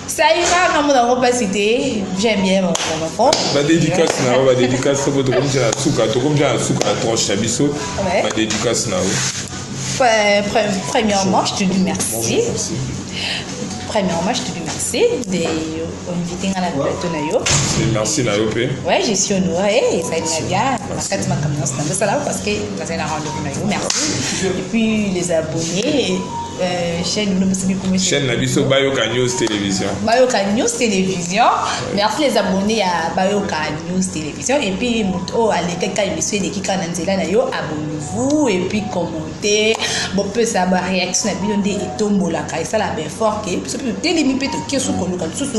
ça ira, nga mona yango mpasi te, j'aime bien mon enfant. Badédicace na yo, badédicace po tokomisa na suka, tokomisa na suka na tranche na biso. Badédicace na yo. Premièrement, je te dis merci. Premièrement, je te dis merci d'inviter nga na plateau na yo. Merci na yo mpe. Ouais, je suis honorée et ça ira bien. Nakati makambo nyonso na ndosala parce que nazali na rendez-vous na yo. Merci. Et puis les abonnés, chaîne bino bosili komi. Chaîne na biso Bayoka News Télévision. Bayoka News Télévision. Merci les abonnés ya Bayoka News Télévision. Et puis moto oyo alekaki kaka émission eleki kaka na nzela na yo, abonnez-vous et puis commentez, bopesa baréaction na bino nde etombolaka, esalaka baeffort ke biso mpe totelemi mpe tokie su koluka lisusu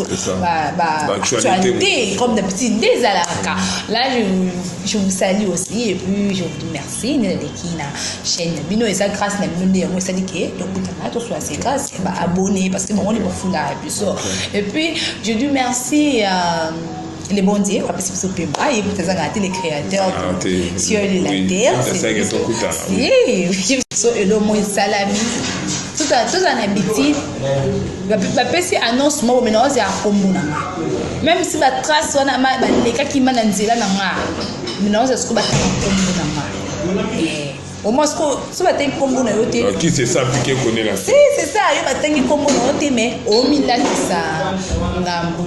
baactualité comme d'habitude nde ezalaka. Là, je vous salue aussi et puis je vous dis merci nde naleki na chaîne na bino. Eza grâce na bino nde yango esali ke tokutana, toswala. C'est grâce ya baabonné parce que bango nde bafundaka biso. Et puis je dis merci à le bon Dieu, apesi biso pema ye kuta ezangaka te, le créateur du ciel et la terre. So elo mo esalami, tozala na habitude, bapesi annonce moko mena ozala kombo na nga, même si batrace wana balekaki ma na nzela na nga, mena ozala siko batanga kombo na nga au moins. Siko so batangi kombo na yo te. Qui c'est ça piqué connaît la. Si c'est ça, yo batangi kombo na yo te, mais omilatisa ngambu,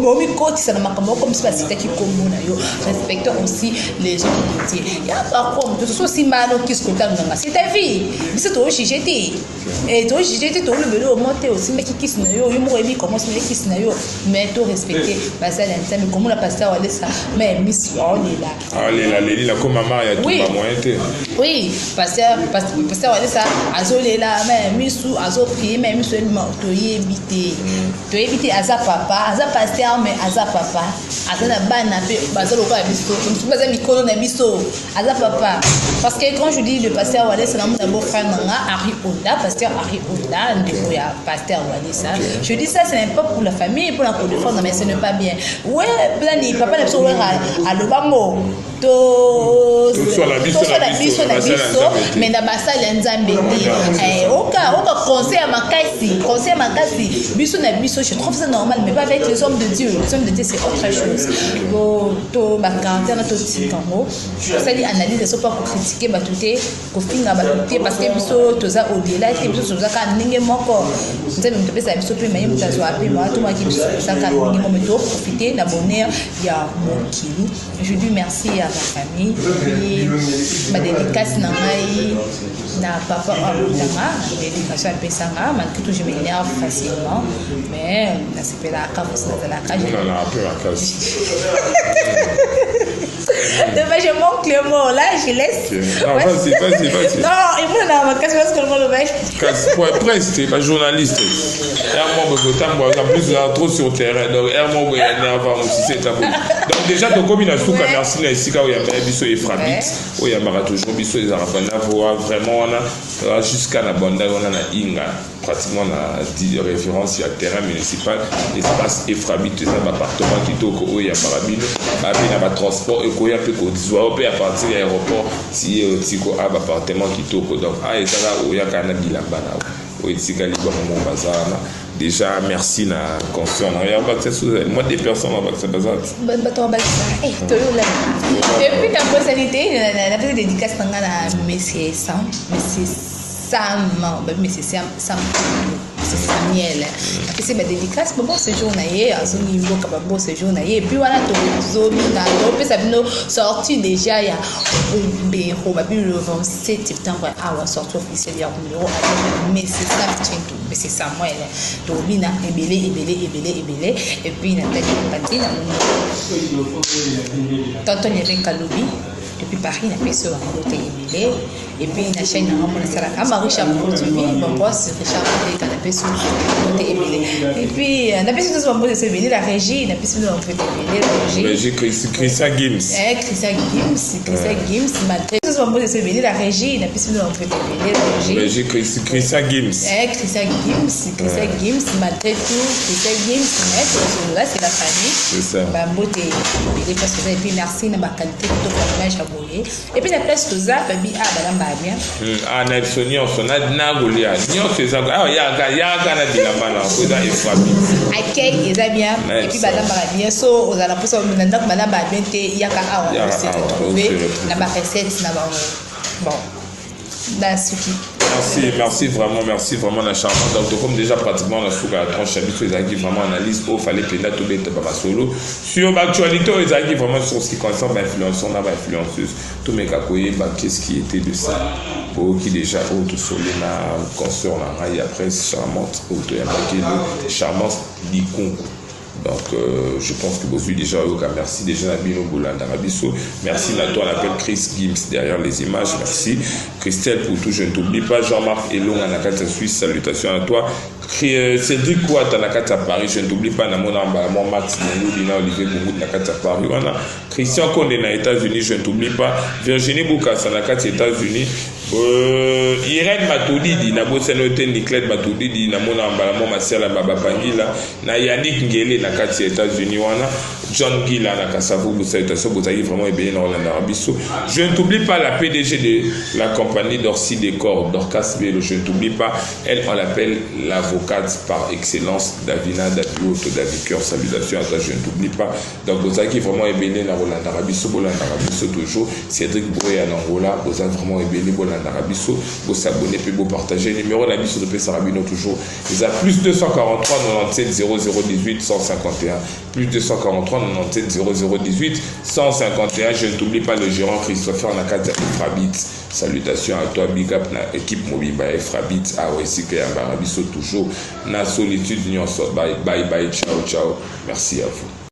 omikotisa na makambo comme si basitaki kombo na yo. Respectons aussi les autres métiers ya parcours. Moto so osimba nokisi kotanganga, c'est ta vie, biso tojuge te, tojuge te, tolobeli omo te. Osimbaki kisi na yo, yo moko oyebi comment osimbaki kisi na yo, mais to respecte basali ya Nzambe. Komona pasteur Walesa, mais miss aolela. Aolela, leli na koma mare ya tumba moyen te. Oui, pasteur, pasteur Walesa azolela mais misu azoprier mais misu elima toyebi te. Toyebi te aza papa, aza pasteur mais aza papa. Aza na bana pe baza lokola biso, mosusu baza mikolo na biso. Aza papa. Parce que quand je dis le pasteur Walesa na mona beau frère na nga Harry Onda, pasteur Harry Onda, ndeko ya pasteur Walesa. Je dis ça ce n'est pas pour la famille, pour la défendre mais ce n'est pas bien. Ouais, plani papa na biso wera alobango. tosala biso na biso me na basali ya nzambe te eh, oka oka conseil ya makasi conseil ya makasi biso na biso je trouve ça normal mais pas avec les hommes de Dieu. Les hommes de Dieu, c'est autre chose. To bacaractère na totika yango, tosali analyse so mpa kokritike bato te, kofinga bato te, parce que biso toza au-delà te. Biso toza kaka ndenge moko. Nzambe moto apesa biso mpe maye, moto azwa mpe maa tomaki. Biso toza kaka ndenge moko, mais toprofite na bonheur ya mokili. Je dis merci à ma famille, puis badédicace na ngai na papa abotanga, na éducation apesanga. Malgré tout, je m'énerve facilement, mais nasepelaka mosi nazalaka. Demain, je manque le mot. Là, je laisse. Okay. Non, vas-y, vas-y, vas-y. Non, il faut na makasi parce que le mot le Kasi presse te, bajournaliste r moko kotambola, en plus ozala trop sur terrain, donc r moko ya nerva mosisi etamboli. Donc déjà tokomi na suka. Merci na esika oyo yambaya biso, Efrabit oyo yambaka toujours biso. Ezalaka banda voa vraiment wana jusqu'à na banda wana na Inga, pratiquement na référence ya terrain municipal, espace Efrabit. Eza baappartement kitoko oyo yambaka bino, bape na batransport ekoya mpe kozwa mpe à partir ya aéroport ti otiko a baappartement kitoko. Donc a ezaka oyaka na bilamba na oyo etikali bango moko baza wana déjà. Merci na conscient na ya bakisa moi des personnes na bakisa baza. Bato babakisa toyola. Et puis nabosani te, napesi dédicace na nga na monsieur Sam, monsieur Sam babi, monsieur Sam, Sam, monsieur Samuel. Apesi badédicace, bon séjour na ye, azongi mboka, babon séjour na ye. Et puis wana tozobina, topesa bino sortie déjà ya Rumbero, babi le 27 septembre awa, sortie officielle ya Rumbero avec monsieur Sam Chintu, monsieur Samuel. Tobina ebele ebele ebele ebele. Et puis natali pati, namoni tonton Eric Kalobi depuis Paris, napesi oyo bango te ebele. Et puis na chaîne nanga mona asalaka ama Richard Pro TV, mon boss Richard Mateka, napesi oyo te ebele. Et puis napesi nyonso bambote so ebele. La régie, napesi bino bambote ebele, la régie. Christian Gims. Eh, Christian Gims, Christian Gims, malgré nyonso bambote so ebele. La régie, napesi bino bambote ebele, la régie. Christian Gims. Eh, Christian Gims, Christian Gims, malgré tout, Christian Gims, mais là c'est la famille. C'est ça. Bambote ebele parce que ça. Et puis merci na baqualité kitoko ya image ya boye. Et puis na place toza, babi a balamba bien. Ah, na biso nyonso na kolia nyonso eza awa. Yaka, yaka na bilamba na ko eza Efrabi. Accueil eza bien et puis balambaka bien. So ozala mposa na ndako, balambaka bien te, yaka awa, ose retrouver na barecette na bango. Bon, na suki. Merci, merci vraiment, merci vraiment na charmant. Donc, comme déjà pratiquement na suka ya tranche ya biso, ezalaki vraiment analyse oyo fallait mpenza tobeta bamasolo sur baactualité oyo ezalaki vraiment sur ce qui concerne bainfluenceur na bainfluenceuse. Tomeka koyeba qu'est-ce qui était de ça. Boyoki déjà oyo tosoli na consœur na ngai ya presse charmante oyo toyambaki, Charmante Likunku. Donc je pense que bozwi déjà oyoka. Merci déjà na bino bolandaka biso. Merci na toi, on appelle Chris Gims derrière les images. Merci Christelle pour tout. Je ne t'oublie pas, Jean-Marc Elonga na kati ya Suisse, salutations à toi. Cédric Kouata na kati ya Paris, je ne t'oublie pas. Namona mbala mwa Max Bungudi na Olivier Bungudi na kati ya Paris wana. Christian Konde na États-Unis, je ne t'oublie pas. Virginie Bukasa na kati ya États-Unis, Irène Matudidi, nabosani te. Niclette Matudidi, namona mbala mwa Masiala Babapangila na Yannick Ngele na kati ya États-Unis wana, John Gila na Kasavubu, salutation. Bozalaki vraiment ebele na kolandaka biso. Je ne t'oublie pas, la PDG de la compagnie Dorcy Décor, Dorcas Bello, je ne t'oublie pas. Elle, on l'appelle l'avocate par excellence, Davina Davioto Davicoeur, salutation à toi, je ne t'oublie pas. Donc bozalaki vraiment ebele na kolandaka biso, bolandaka biso toujours. Cédric Boya na Angola, boza vraiment ebele, bolandaka biso, bosabonner mpe bopartage. Numéro na biso topesaka bino toujours eza plus 243 97 0018 151, plus 243 97 0018 151. Je ne t'oublie pas, le gérant Christopher na kati ya Efrabit, salutations à toi, big up na équipe mobimba ya Efrabit awa esika yambaka biso toujours na solitude nyonso. Bye bye bye, ciao ciao, merci à vous.